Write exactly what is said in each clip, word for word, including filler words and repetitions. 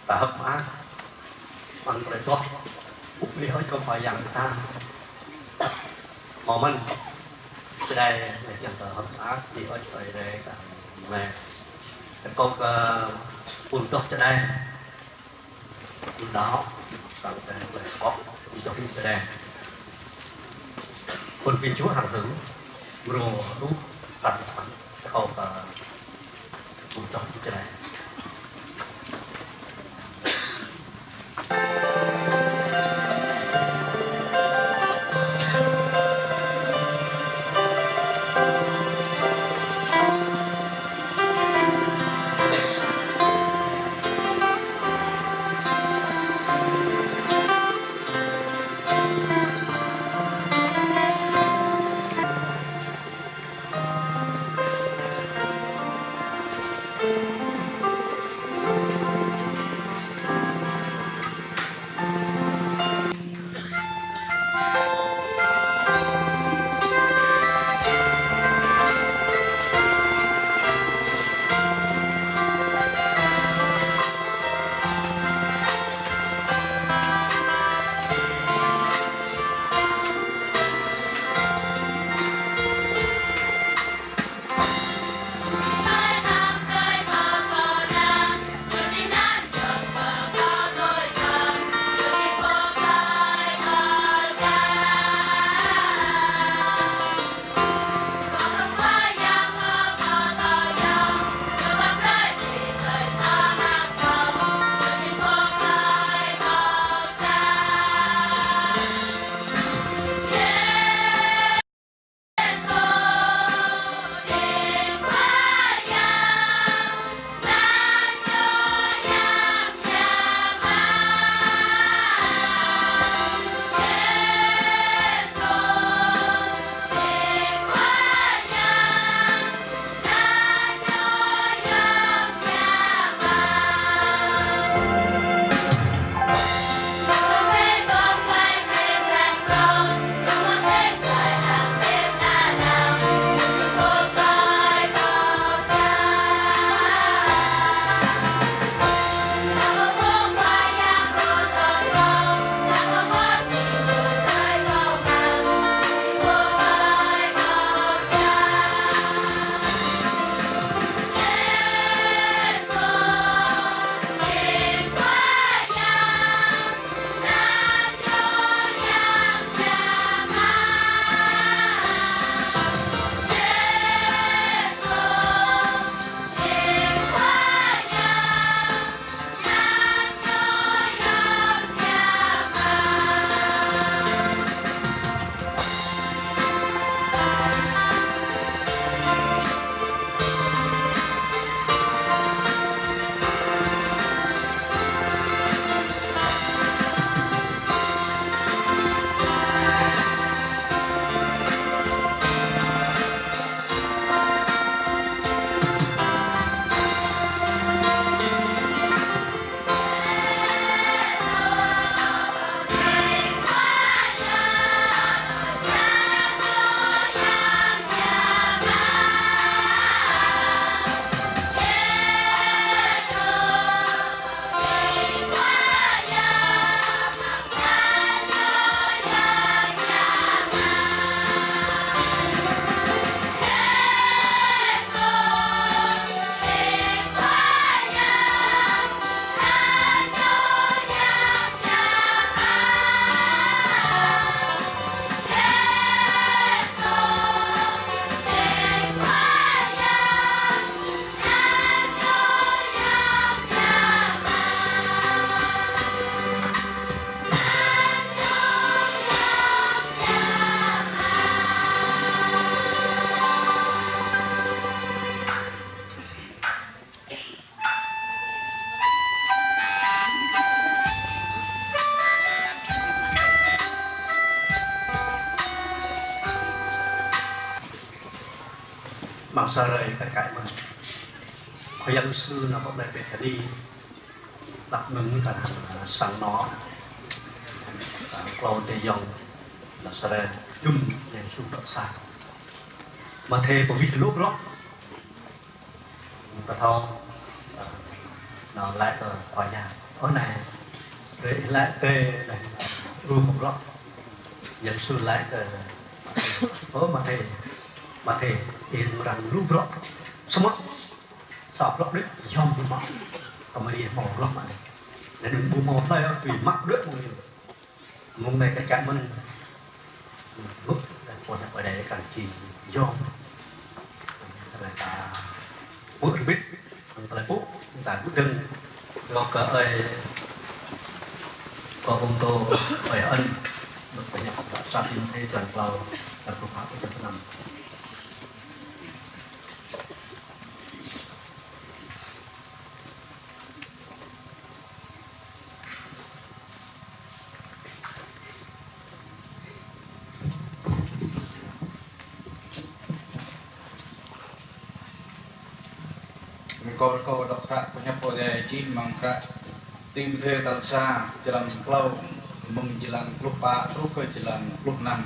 ta hơ̆k mơak, mơ̆ng tơlơi tuh, ƀu hmâo ôh kơ Khua Yang ta. Mơ̆n, čơđai, yang ta hơ̆k mơak, hmâo ôh tơlơi rai ta. Mơ̆n, ta kâo kơ, ƀun tuh čơđai. Đaŏ, ta kơ tơlơi kŏ, ƀun tuh čơđai. Phŭn Pin Čuă hăng hưng, mrô, rŭ, ta kâo kơ, ƀun tuh čơđai. Mơ̆ng sa hrơi kar kaĭ mơ̆n, Khua Yang Yêsu nao pơ plơi Bêthani, hlak mơ̆ng kar hăng sang anŏ, kơ klâo adơi ayŏng Nazaret, jum Yang Yêsu dŏ sa. Matthê pơwih lu bruă, pơthâo, nao laĭ kơ Khua Yang. Ơ anai, ih laĭ tơ anai, lu hơmrŏ. Yêsu laĭ kơ, ơ Matthê, Matthê, ih răng lu brŏk. Samơ̆ sa brŏk đôč yom ñu mă. Kơ Maria hmâo hloh mă anai. Anŭn ƀu hmâo hlơi ôh tui mă đôč mơ̆ng ñu. Mơ̆ng anai kơ čang mơ̆n. Bưp, pô anăp Ơi Adai kăn či yom. Tơlơi ta bưp rơbit, tơlơi pŭ, ta bưp dơ̆ng. Yua kơ ơi, kơ ung tô, ơi ân, bưp pơñăp, sa Timôthê črăn klâo, črăn pluh pă, črăn pluh năm. Rơkâo, rơkâo đŏk hră pơhiăp Ơi Adai čih amăng hră Timôthê tal sa, črăn klâo, mơ̆ng jơlan pluh pă truh kơ jơlan pluh năm.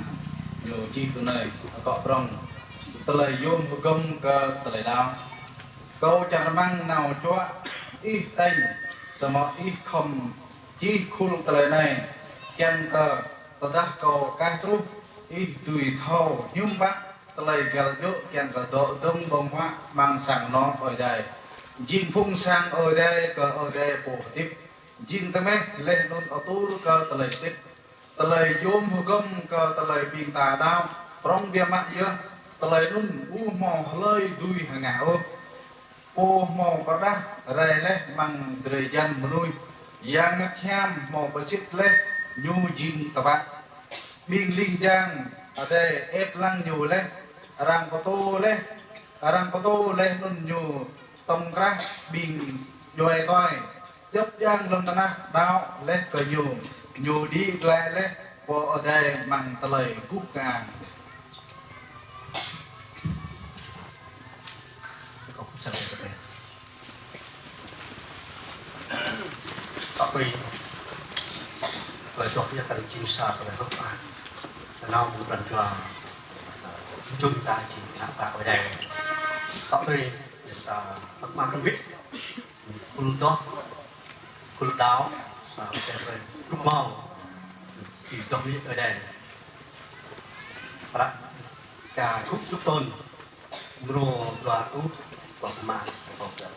Ñu čih tui anai, akŏ prŏng: Tơlơi yôm hơgŏm kơ tơlơi đaŏ. Kâo čang rơmang nao čuă ih tañ, samơ̆ ih khŏm čih khul tơlơi anai, kiăng kơ tơdah kâo kah truh, ih dưi thâo hiư̆m pă tơlơi găl djơ̆ kiăng kơ dŏ dơ̆ng ƀơ̆ng huă amăng sang anŏ Ơi Adai, jing phung sang Ơi Adai kơ Ơi Adai pô hơdip, jing tơmeh laih anŭn atur kơ tơlơi sĭt. Tơlơi yôm hơgŏm kơ tơlơi ƀing ta đaŏ, prŏng biă mă yơh, tơlơi anŭn ƀu hmâo hlơi dưi hơngah ôh. Pô hmâo pơrơđah rai laih amăng drơi jan mơnuih, Yang Bơngăt Hiam hmâo pơsit laih ñu jing tơpă. Ƀing ling jang adai ĕp lăng ñu laih, arăng pơtô laih, arăng pơtô laih anŭn ñu tŏng krah ƀing djuai tuai. Djŏp djang lŏn tơnah đaŏ laih kơ ñu, ñu đĭ glaĭ laih pơ adai amăng tơlơi guh kơang. Tơpă, tơpă, tơpă. Tơpă, tơpă, tơpă, tơpă, tơpă. Tơnao mơ̆ng pran jua, jum ta či nao pơ adai. Tơpă, ta mă mă kơmit. Khul dŏ, khul đaŏ, sa kơ hrơi, khul mâo, či dŏ mơ̆ng Ơi Adai. Prăk, ka gŭ dŭp tơn, mrô dua rơtuh, pơmă, pơmă.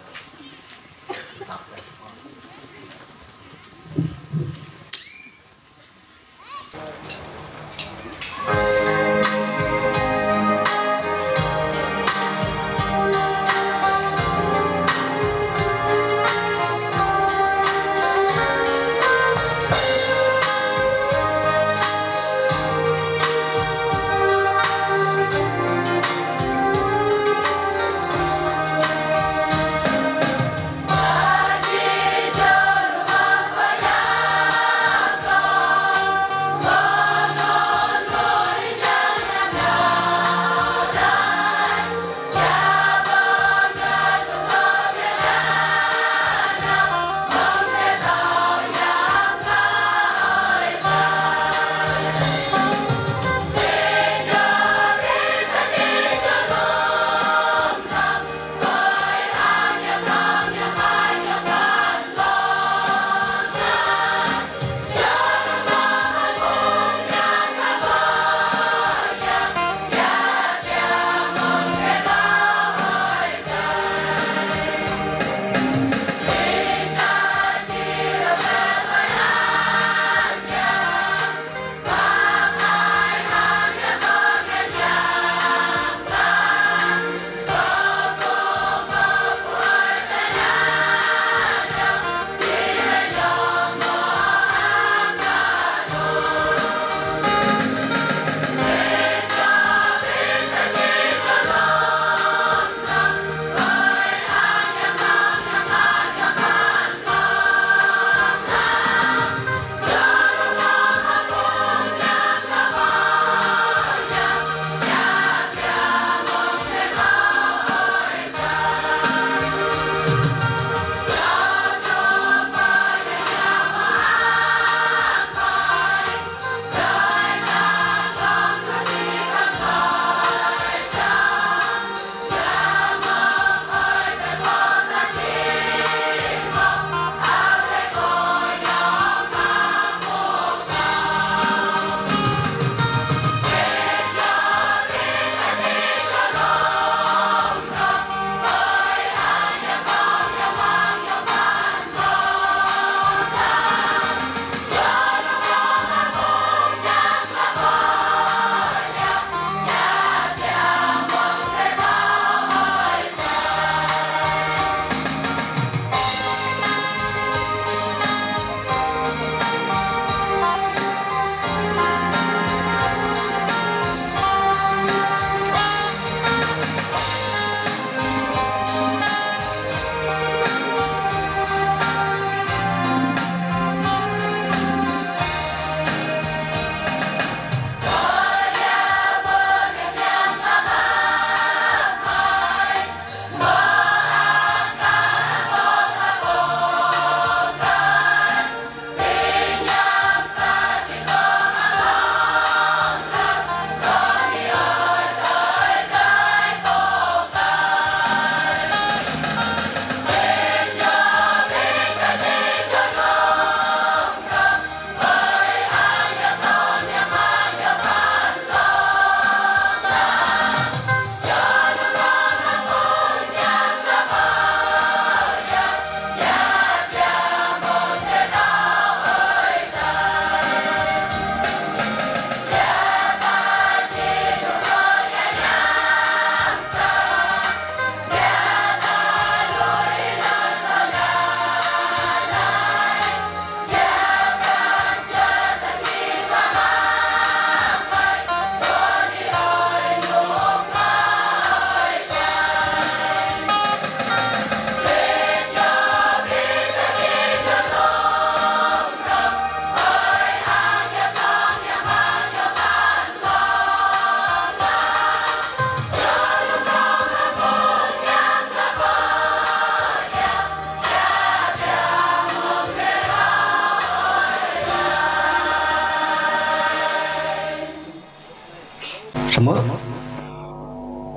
Tơmơ̆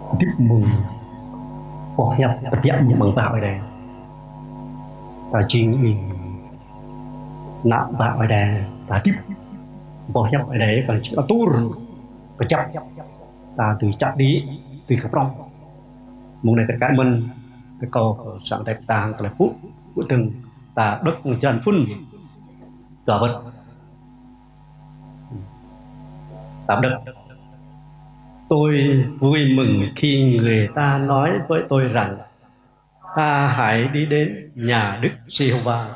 hơdip mơ̆ng boh hiăp tơbiă mơ̆ng Pă Ơi Adai. Ta jing ƀing ană Pă Ơi Adai, ta hơdip boh hiăp Ơi Adai kơ jing atur kơjăp, ta dưi čăk đĭ, dưi kơ prŏng. Mơ̆ng anai kơ kăi mơ̆n, kơ kâo kơ sang Ơi Adai ta hăng tơlơi pŭ, pŭ dơ̆ng ta đŏk mơ̆ng črăn phŭn dua wơ̆t. Ta đŏk. Tôi vui mừng khi người ta nói với tôi rằng: "Ta hãy đi đến nhà Đức Giê-hô-va."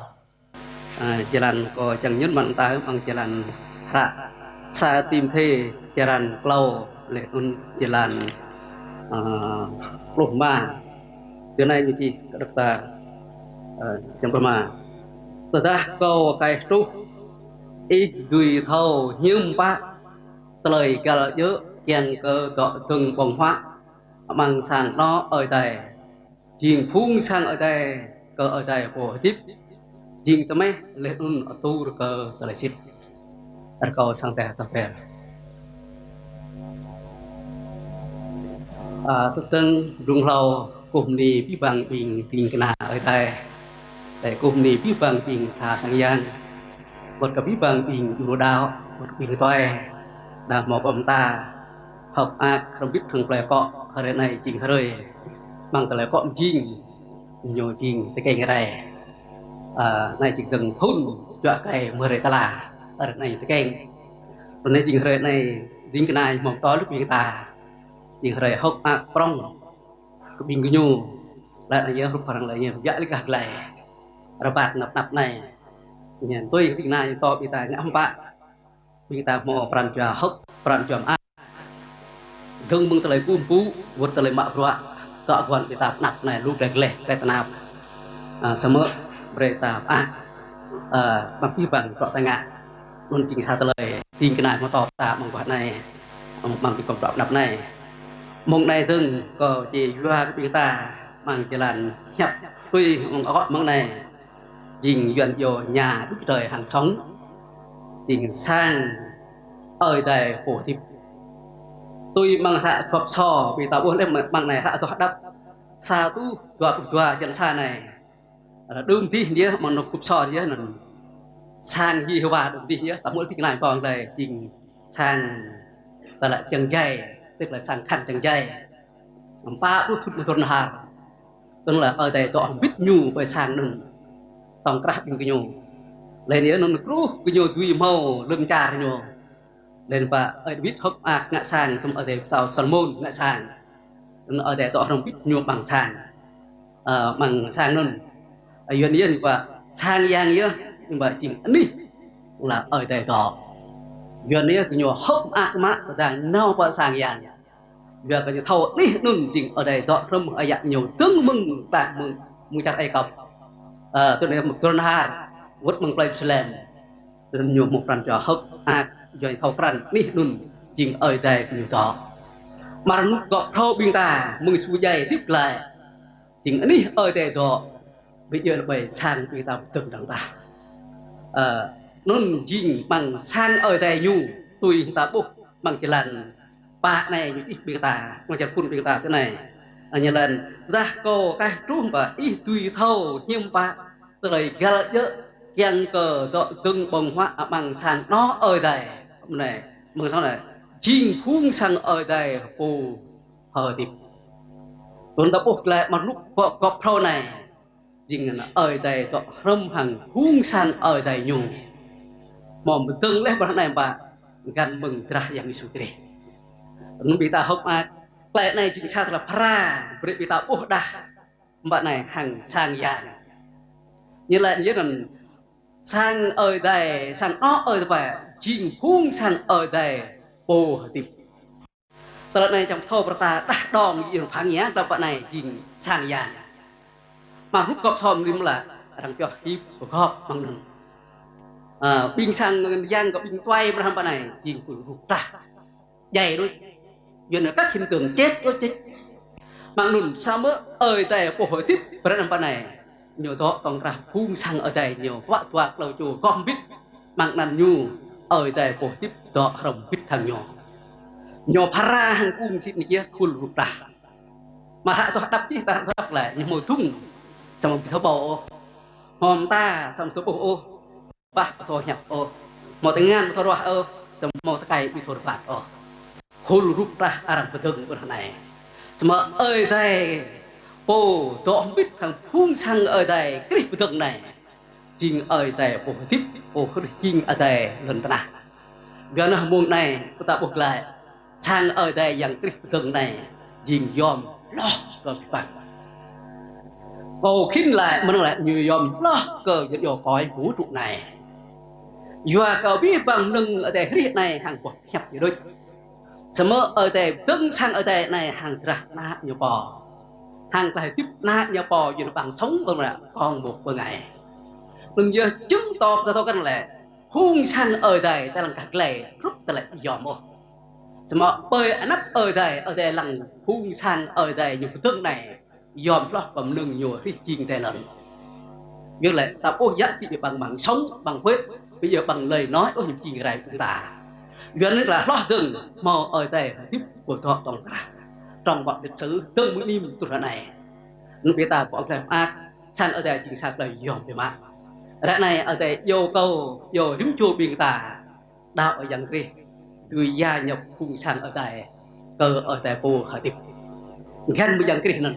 Ơ, jơlan kâo čang ñŭn mơ̆n ta, mơ̆ng jơlan hră sa Timôthê, črăn klâo, lĕ anŭn jơlan, ơ, pluh rơma. Tui anai ñu čih kơ đŏk ta, ơ, črăn pluh rơma. Tơdah kâo kaih truh, ih dưi thâo hiư̆m pă tơlơi găl djơ̆ kiăng kơ dŏ dơ̆ng ƀơ̆ng huă amăng sang anŏ Ơi Adai, jing phung sang Ơi Adai kơ Ơi Adai pô hơdip, jing tơmeh laih anŭn atur kơ tơlơi sĭt. Rơkâo sang teh tơpel. Ơ, sơtơ̆ng blung hlâo kơkuh bơni abih bang ƀing ding kơna Ơi Adai. Tơdah kơkuh bơni abih bang ƀing tha sang yang, wơ̆t kơ abih bang ƀing djru đaŏ, wơ̆t ƀing tuai, đah mơ̆ pơm ta hơ̆k mơak hrŏm bĭt hăng plơi akŏ, hrơi anai jing hrơi amăng tơlơi akŏ mơjing, ñu jing tơkeng rai. Ơ, anai jing dơ̆ng phŭn juă kai mơ̆ hrơi tơla, hrơi anai tơkeng. Hrơi anai jing hrơi anai ding kơna mơ̆ tơl ƀing ta, jing hrơi hơ̆k mơak prŏng kơ ƀing gơñu. Laih anŭn yơh hrup hăng laih anŭn yơh yă lĕ gah glai rơbat năp năp anai. Ñu tui ƀing anai tŏ ƀing ta ngă hơ̆k mơak. Ƀing ta hmâo pran jua hơ̆k, pran jua mơak. Dơ̆ng mơ̆ng tơlơi kơkuh pơpŭ, wơ̆t tơlơi mă bruă, dŏ guăn ƀing ta pơ anăp anai lu glai gleh, glai tơnap. Ơ, samơ̆ brơi ta mơak, ơ, mă abih bang bruă ta ngă. Anŭn jing sa tơlơi ding kơna hmâo tŏ ta mơ̆ng guah anai, mơ̆ng ƀing gơ̆ bruă pơ anăp anai. Mơ̆ng anai dơ̆ng kâo či yua kơ ƀing ta mơ̆ng jơlan hiăp tui mơ̆ng akŏ mơ̆ng anai. Jing Yuan iâu nhà Đức Trời Hàng Sống, jing sang Ơi Adai pô hơdip. Tui mơ̆ng hră Gŏp Sô ƀing ta ƀuh laih mơ̆ng anai hră Adoh Hơđăp sa rơtuh dua pluh dua črăn sa anai. Đưm dih yơh mơ̆ng anŏ Gŏp Sô yơh anŭn sang Yêhôwa đưm dih yơh, ta hmư̆ ding kơna pơ̆ng laih jing sang tơlơi čang djai, tức là sang khăn čang djai. Pă pluh thŭn mơ̆ng tơdron har. Tơl Ơi Adai dŏ hrŏm bĭt ñu ƀơi sang anŭn. Tŏng krah ƀing gơñu. Laih anŭn yơh anŭn kruh gơñu dưi hmâo lŏn čar ñu. Laih anŭn pă Ơi Dawid hơ̆k mơak ngă sang, samơ̆ Ơi Adai pơtao Salômôn ngă sang. Anŭn Ơi Adai dŏ hrŏm bĭt ñu amăng sang. Ơ, amăng sang anŭn. Ơ, Yuan yơh anŭn pă sang yang yơh, anŭn pă jing anih lĕ Ơi Adai dŏ. Yuan yơh gơñu hơ̆k mơak mă tơdang nao pơ sang yang. Yua kơ ñu thâo anih anŭn jing Ơi Adai dŏ hrŏm hăng ayăt ñu dơ̆ng mơ̆ng tơlơi mơ̆ng, mơ̆ng čar Ai Cập. Ơ, tui anŭn mơ̆ng tơdron har, wơ̆t mơ̆ng plơi Yêrusalem. Tui anŭn ñu hmâo pran jua hơ̆k mơak, yua ñu thâo krăn anih anŭn jing Ơi Adai ñu dŏ. Mơ̆ng anŭn gŏp phrâo ƀing ta, mơ̆ng Yêsu djai hơdip glaĭ. Jing anih Ơi Adai dŏ, ƀu djơ̆ lĕ ƀơi sang ƀing ta pơdơ̆ng dơ̆ng tah. Ơ, anŭn jing amăng sang Ơi Adai ñu, tui ta ƀuh amăng jơlan pă anai ñu čih ƀing ta, amăng črăn phŭn ƀing ta tui anai. Ơ, ñu laĭ: Tơdah kâo kaih truh pă ih dưi thâo hiư̆m pă tơlơi găl djơ̆ kiăng kơ dŏ dơ̆ng ƀơ̆ng huă amăng sang anŏ Ơi Adai. Anai, amăng sang anai, jing phung sang Ơi Adai pô hơdip. Tui ta ƀuh glaĭ mơ̆ng anŭn gŏp, gŏp phrâo anai. Jing anŭn Ơi Adai dŏ hrŏm hăng phung sang Ơi Adai ñu. Hmâo pơdơ̆ng laih ƀơi anai pă găn mơ̆ng drah Yang Yêsu Krist. Anŭn ƀing ta hơ̆k mơak, tơlơi anai jing sa tơlơi phara, brơi ƀing ta ƀuh đah pă anai hăng sang yang. Ñu laĭ yơh anŭn sang Ơi Adai, sang anŏ Ơi Adai pă, jing phung sang Ơi Adai pô hơdip. Tơlơi anai čang thâo brơi ta đah đong yơh phang yơh, tơlơi pă anai jing sang yang. Mơ̆ng hrup gŏp sôm lim lă, arăng pioh hip pơgop mơ̆ng anŭn. Ơ, ƀing sang yang kơ ƀing tuai mơ̆ng pă anai, jing kul rup trah. Djai đôč. Yuan kah hin kơ̆ng čet đôč čet. Mơ̆ng anŭn samơ̆ Ơi Adai pô hơdip brơi anŭn pă anai. Ñu dŏ tŏng krah phung sang Ơi Adai ñu, wă dua klâo čô gom bĭt. Mơ̆ng anŭn ñu Ơi Adai pô hơdip dŏ hrŏm bĭt hăng ñu. Ñu phara hăng kung sĭt ñu kiăng khul rup trah. Mă hră tŏh đăp čih ta tŏh đăp lĕ, ñu hmâo dŭng, samơ̆ ƀu thâo ƀâo ôh. Hmâo mơta, samơ̆ ƀu thâo ƀuh ôh. Bah ƀu thâo hiăp ôh. Hmâo tơngan ƀu thâo ruah ôh. Samơ̆ hmâo tơkai ƀu thâo rơbat ôh. Khul rup trah arăng pơdơ̆ng ƀơi anai. Samơ̆ Ơi Adai pô dŏ hơbĭt hăng phung sang Ơi Adai Krist pơdơ̆ng anai. Jing Ơi Adai pô hơdip, pô Krist jing Adai lŏn tơnah. Yua anŭn mông anai, kơ ta ƀuh glaĭ, sang Ơi Adai Yang Krist pơdơ̆ng anai, jing yom hloh kơ abih bang. Kâo khĭn laĭ, mơnơ̆ng laĭ, ñu yom hloh kơ yơ̆n yơh kơ ƀu tŭ anai. Yua kơ abih bang mơnơ̆ng Ơi Adai hrih anai hăng boh hiăp ñu đôč. Samơ̆ Ơi Adai pơdơ̆ng sang Ơi Adai anai hăng drah ană ñu pô. Hăng tơlơi hơdip ană ñu pô yua anŭn ƀing song ƀơ̆ng mơnă kông mŭk pơngai. Anŭn yơh chứng tỏ kơ ta thâo krăn lĕ, phung sang Ơi Adai ta lăng kah glai, hrup ta lĕ yom ôh. Samơ̆ ƀơi anăp Ơi Adai, Ơi Adai lăng phung sang Ơi Adai ñu pơdơ̆ng anai, yom hloh kơ mơnơ̆ng ñu hrih jing Adai lŏn. Yua lĕ ta ƀuh yă ti ƀing ƀing song, ƀing huĭ, ƀing yơh ƀing lơi nói ôh ñu jing rai ƀing ta. Yua anŭn lĕ hloh dơ̆ng, hmâo Ơi Adai hơdip pơdŏ tŏng krah. Trong ƀă lịch sử dơ̆ng mơ̆ng anŭn truh ră anai. Anŭn ƀing ta ƀuh tơlơi mơak, sang Ơi Adai jing sa tơlơi yom biă mă. Ră anai Ơi Adai iâu kâo, iâu rĭm čô ƀing ta, đaŏ Yang Krist, dưi gia nhập phung sang Ơi Adai, kơ Ơi Adai pô hơdip. Găn mơ̆ng Yang Krist anŭn.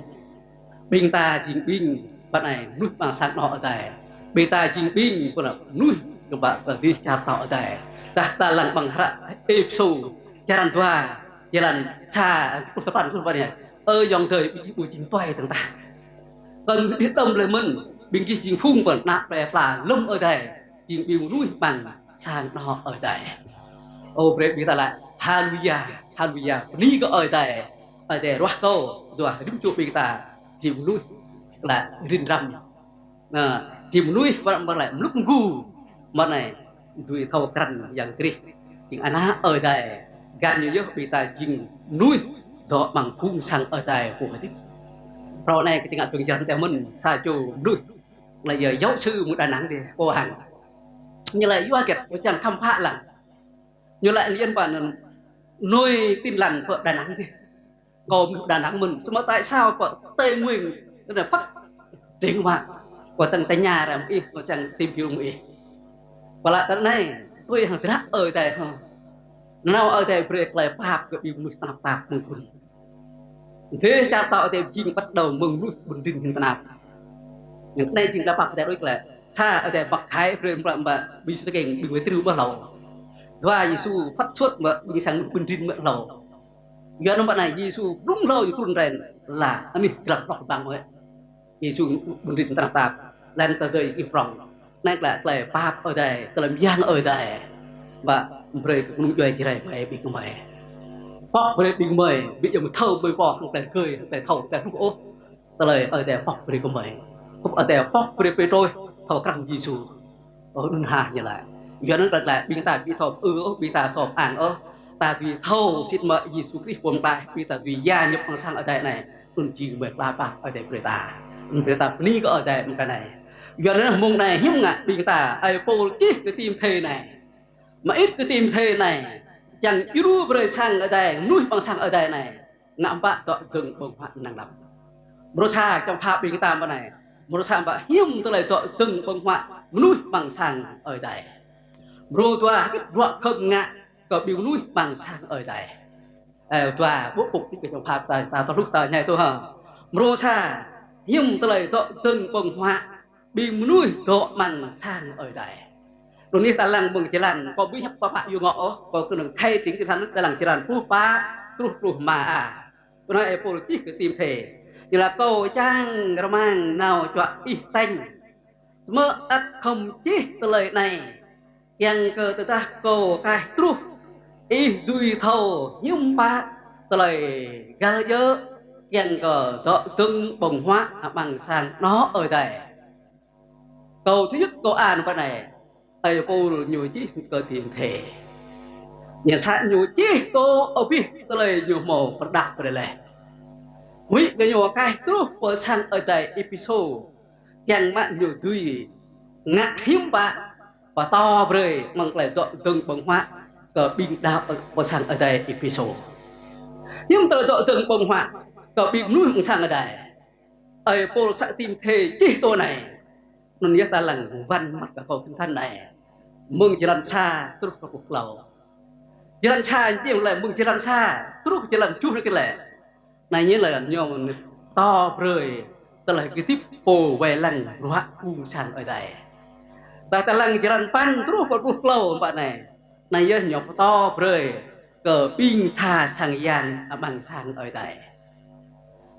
Ƀing ta jing ƀing, ƀơi anai mơnuih ƀăng sang anŏ Ơi Adai. Ƀing ta jing ƀing, pơ anai mơnuih kơ ƀă kơ dih čar pơtao Ơi Adai. Tơdah ta lăng ƀăng hră Êphêsô, črăn dua, jơlan sa, pluh sapăn, pluh sapăn anai. Ơ ayŏng adơi, ƀing ƀu jing tuai tơ̆ng tah. Kơ mơnuih đih đom lĕ mơ̆n, ƀing gih jing phung pơ anăp plơi pla lŏm Ơi Adai, jing ƀing mơnuih ƀăng sang anŏ Ơi Adai. Ơ, brơi ƀing ta laĭ, Haleluya, Haleluya, bơni kơ Ơi Adai, Ơi Adai ruah kâo, dua rĭm čô ƀing ta, jing mơnuih, laĭ rin răm. Anai, jing mơnuih, pơ anai laĭ mlŭk mgu, mơ̆ng anai, dưi thâo krăn Yang Krist, jing ană Ơi Adai, găn ñu yơh ƀing ta jing mơnuih, dŏ ƀăng phung sang Ơi Adai pô hơdip. Phrâo anai kơ či ngă tơ̆ng jơlan tơ̆ mơ̆n, sa čô mơnuih, laĭ yơh giáo sư mơ̆ng Đà Nẵng dih, pô hăng. Ñu laĭ yua hơget, kâo čang khăm phă lăng. Ñu laĭ ñu yên pă anŭn, nuôi Tin Lành pơ Đà Nẵng dih. Kâo mơnuih Đà Nẵng mơ̆n, samơ̆ tại sao pơ Tây Nguyên, kơ anai păk, đing mă, kâo tơ̆ng tơña rai mơ̆ng ih, kâo čang tìm hiểu mơ̆ng ih. Pơlă tơ anai, tui hăng drah Ơi Adai hŏ. Nao Ơi Adai brơi tơlơi pap kơ ƀing mơnuih tơnap tap mơ̆ng ƀun. Dêh čar pơtao Ơi Adai jing bắt đầu mơ̆ng mơnuih ƀun rin hăng tơnap. Anŭn anai jing tơlơi pap Ơi Adai đôč lĕ. Sa Ơi Adai pơkă brơi mơ̆ng ƀă ƀing sĭt keng ƀing wai triu ƀơi hlâo. Dua Yêsu phat suôt mă ƀing sang mơnuih ƀun rin mơ̆ng hlâo. Yua anŭn ƀă anai Yêsu blung hlâo ñu trŭn rai laĭ anih jơlan hloh ƀăng mơ̆. Yêsu ƀun rin tơnap tap, laih anŭn tơdơi ih prŏng. Anai lĕ tơlơi pap Ơi Adai, tơlơi mơyang Ơi Adai. Ƀă brơi kơ kơnung djuai Jrai mơi ƀing gơmơi. Pŏk brơi ƀing gơmơi, ƀu djơ̆ mơ̆ thâo ƀơi pŏk hăng tơlơi gơi, hăng tơlơi thâo, tơlơi hluh ôh. Tơlơi Ơi Adai pŏk brơi gơmơi. Hrup Ơi Adai pŏk brơi Pêtrôs, thâo krăn Yêsu. Ơ, anŭn hă ñu laĭ. Yua anŭn laĭ laĭ, ƀing ta ƀu thâo ư ôh, ƀing ta thâo ang ôh. Ta ƀu thâo sĭt mơ̆ Yêsu Krist pô pơklaih, ƀing ta ƀu gia nhập ƀăng sang Ơi Adai anai. Anŭn jing mơ̆ tơlơi pap Ơi Adai brơi ta. Anŭn brơi ta bơni kơ Ơi Adai mơ̆ng anai. Yua anŭn mông anai hiư̆m ngă ƀing ta, ơi Pôl čih kơ Timôthê anai. Mơit kơ Timôthê anai. Čang djru brơi sang Ơi Adai, mơnuih ƀăng sang Ơi Adai anai. Ngă mơ̆ dŏ dơ̆ng ƀơ̆ng huă năng lăm. Mrô sa čang pha ƀing ta mơ̆ng anai. Mrô sa ƀă hiư̆m tơlơi dŏ dơ̆ng ƀơ̆ng huă mơnuih ƀăng sang Ơi Adai. Mrô dua hơget bruă khŏm ngă kơ ƀing mơnuih ƀăng sang Ơi Adai. Ơ, dua ƀô̆ pŭk ti kơ čang pha ta, ta tơhluh ta ñai tơ hă. Mrô sa hiư̆m tơlơi dŏ dơ̆ng ƀơ̆ng huă ƀing mơnuih dŏ ƀăng sang Ơi Adai. Rơnih ta lăng mơ̆ng jơlan, kâo ƀu hiăp pơpă yua ngŏ ôh, kâo kơnơ̆ng khai tring kơ ta lăng jơlan pluh pă, truh pluh rơma a. Kơ anai ơi Pôl čih kơ Timôthê. Ñu laĭ kâo čang rơmang nao čuă ih tañ. Samơ̆ ăt khŏm čih tơlơi anai. Kiăng kơ tơdah kâo kaih truh, ih dưi thâo hiư̆m pă tơlơi găl djơ̆, kiăng kơ dŏ dơ̆ng ƀơ̆ng huă amăng sang anŏ Ơi Adai. Câu thứ nhất, câu A anŭn pơ anai, ơi Pôl ñu čih kơ Timôthê. Ñu sa ñu čih tŭ abih tơlơi ñu hmâo pơrơđah brơi laih. Huĭ kơ ñu kaih truh pơ sang Ơi Adai Êphêsô, kiăng mă ñu dưi ngă hiư̆m pă pơtô brơi mơ̆ng tơlơi dŏ dơ̆ng ƀơ̆ng huă kơ ƀing đaŏ pơ sang Ơi Adai Êphêsô. Hiư̆m tơlơi dŏ dơ̆ng ƀơ̆ng huă kơ ƀing mơnuih mơ̆ng sang adai. Ơi Pôl să Timôthê čih tui anai. Anŭn yơh ta lăng wăn măt kơ kâo kinh thánh anai. Mơ̆ng jơlan sa truh kơ pluh klâo. Jơlan sa jing lĕ mơ̆ng jơlan sa truh jơlan tơjuh anai kơ lĕ. Anai ñu lĕ ñu pơtô brơi tơlơi hơdip pô wai lăng bruă phung sang Ơi Adai. Ta, ta lăng jơlan păn truh pơ pluh klâo ƀă anai. Anai yơh ñu pơtô brơi kơ ƀing tha sang yang amăng sang Ơi Adai.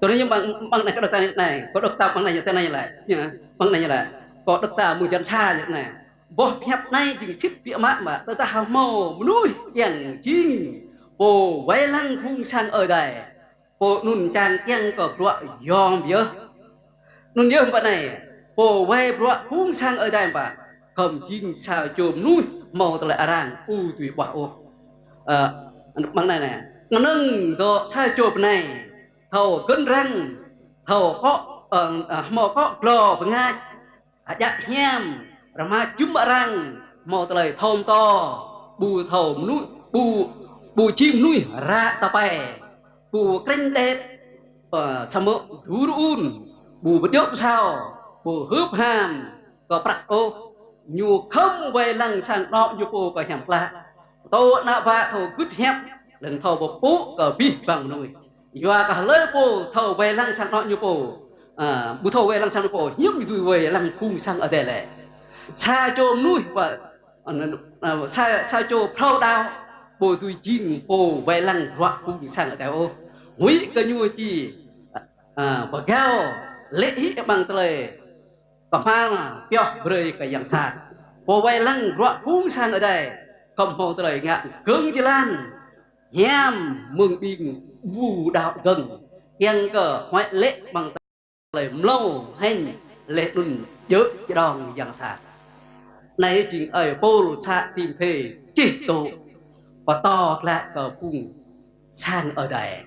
Tui anai ñu ƀăng, ƀăng anai kâo đŏk ta anai, kâo đŏk ta ƀăng anai ñu tui anai lĕ. Ƀăng anai ñu lĕ. Kâo đŏk ta mơ̆ng jơlan sa ñu anai. Boh hiăp anai jing sĭt biă mă mă, tơdah hmâo mơnuih kiăng jing pô wai lăng phung sang Ơi Adai, pô anŭn čang kiăng kơ bruă yom yơh. Anŭn yơh ƀă anai, pô wai bruă phung sang Ơi Adai ƀă, khŏm jing sa čô mơnuih hmâo tơlơi arăng ƀu dưi ƀuah ôh. Ơ, ƀăng anai anai. Kơnơ̆ng dŏ sa čô bơnai, thâo gơ̆n răng, thâo akŏ, ơ, ơ, hmâo akŏ glô bơngač, hơjăk hiam, rơma jum arăng, hmâo tơlơi thâo pơtô, ƀu thâo mơnuih, ƀu, ƀu jing mơnuih ră tơpai, ƀu krĕng đet, ơ, samơ̆ dur un, ƀu pơdjơ̆ pơsao, ƀu hưp ham kơ prăk ôh, ñu khŏm wai lăng sang anŏ ñu pô kơ hiam klă. Tơl ană bă thâo gưt hiăp, lăng thâo pơpŭ kơ abih bang mơnuih. Yua kơ hlơi pô thâo wai lăng sang anŏ ñu pô, ơ, ƀu thâo wai lăng sang anŏ pô, hiư̆m ñu dưi wai lăng phung sang Ơi Adai lĕ. Sa čô mơnuih ƀă, ơ, ơ, sa, sa čô phrâo đaŏ, ƀu dưi jing pô wai lăng bruă phung sang Ơi Adai ôh. Huĭ kơ ñu či, ơ, pơgao, lê̆ hĭ amăng tơlơi kơhma̱l pioh brơi kơ yang sat. Pô wai lăng bruă phung sang Ơi Adai, khŏm hmâo tơlơi ngă gơ̆ng jơlan, hiam mơ̆ng ƀing ƀu đaŏ dơ̆ng, kiăng kơ huăi lê̆ amăng tơlơi mlâo hĕng, laih anŭn djơ̆ čơđong yang sat. Anai jing ơi Pôl să Timôthê čih tŭ pơtô glaĭ kơ phung sang Ơi Adai.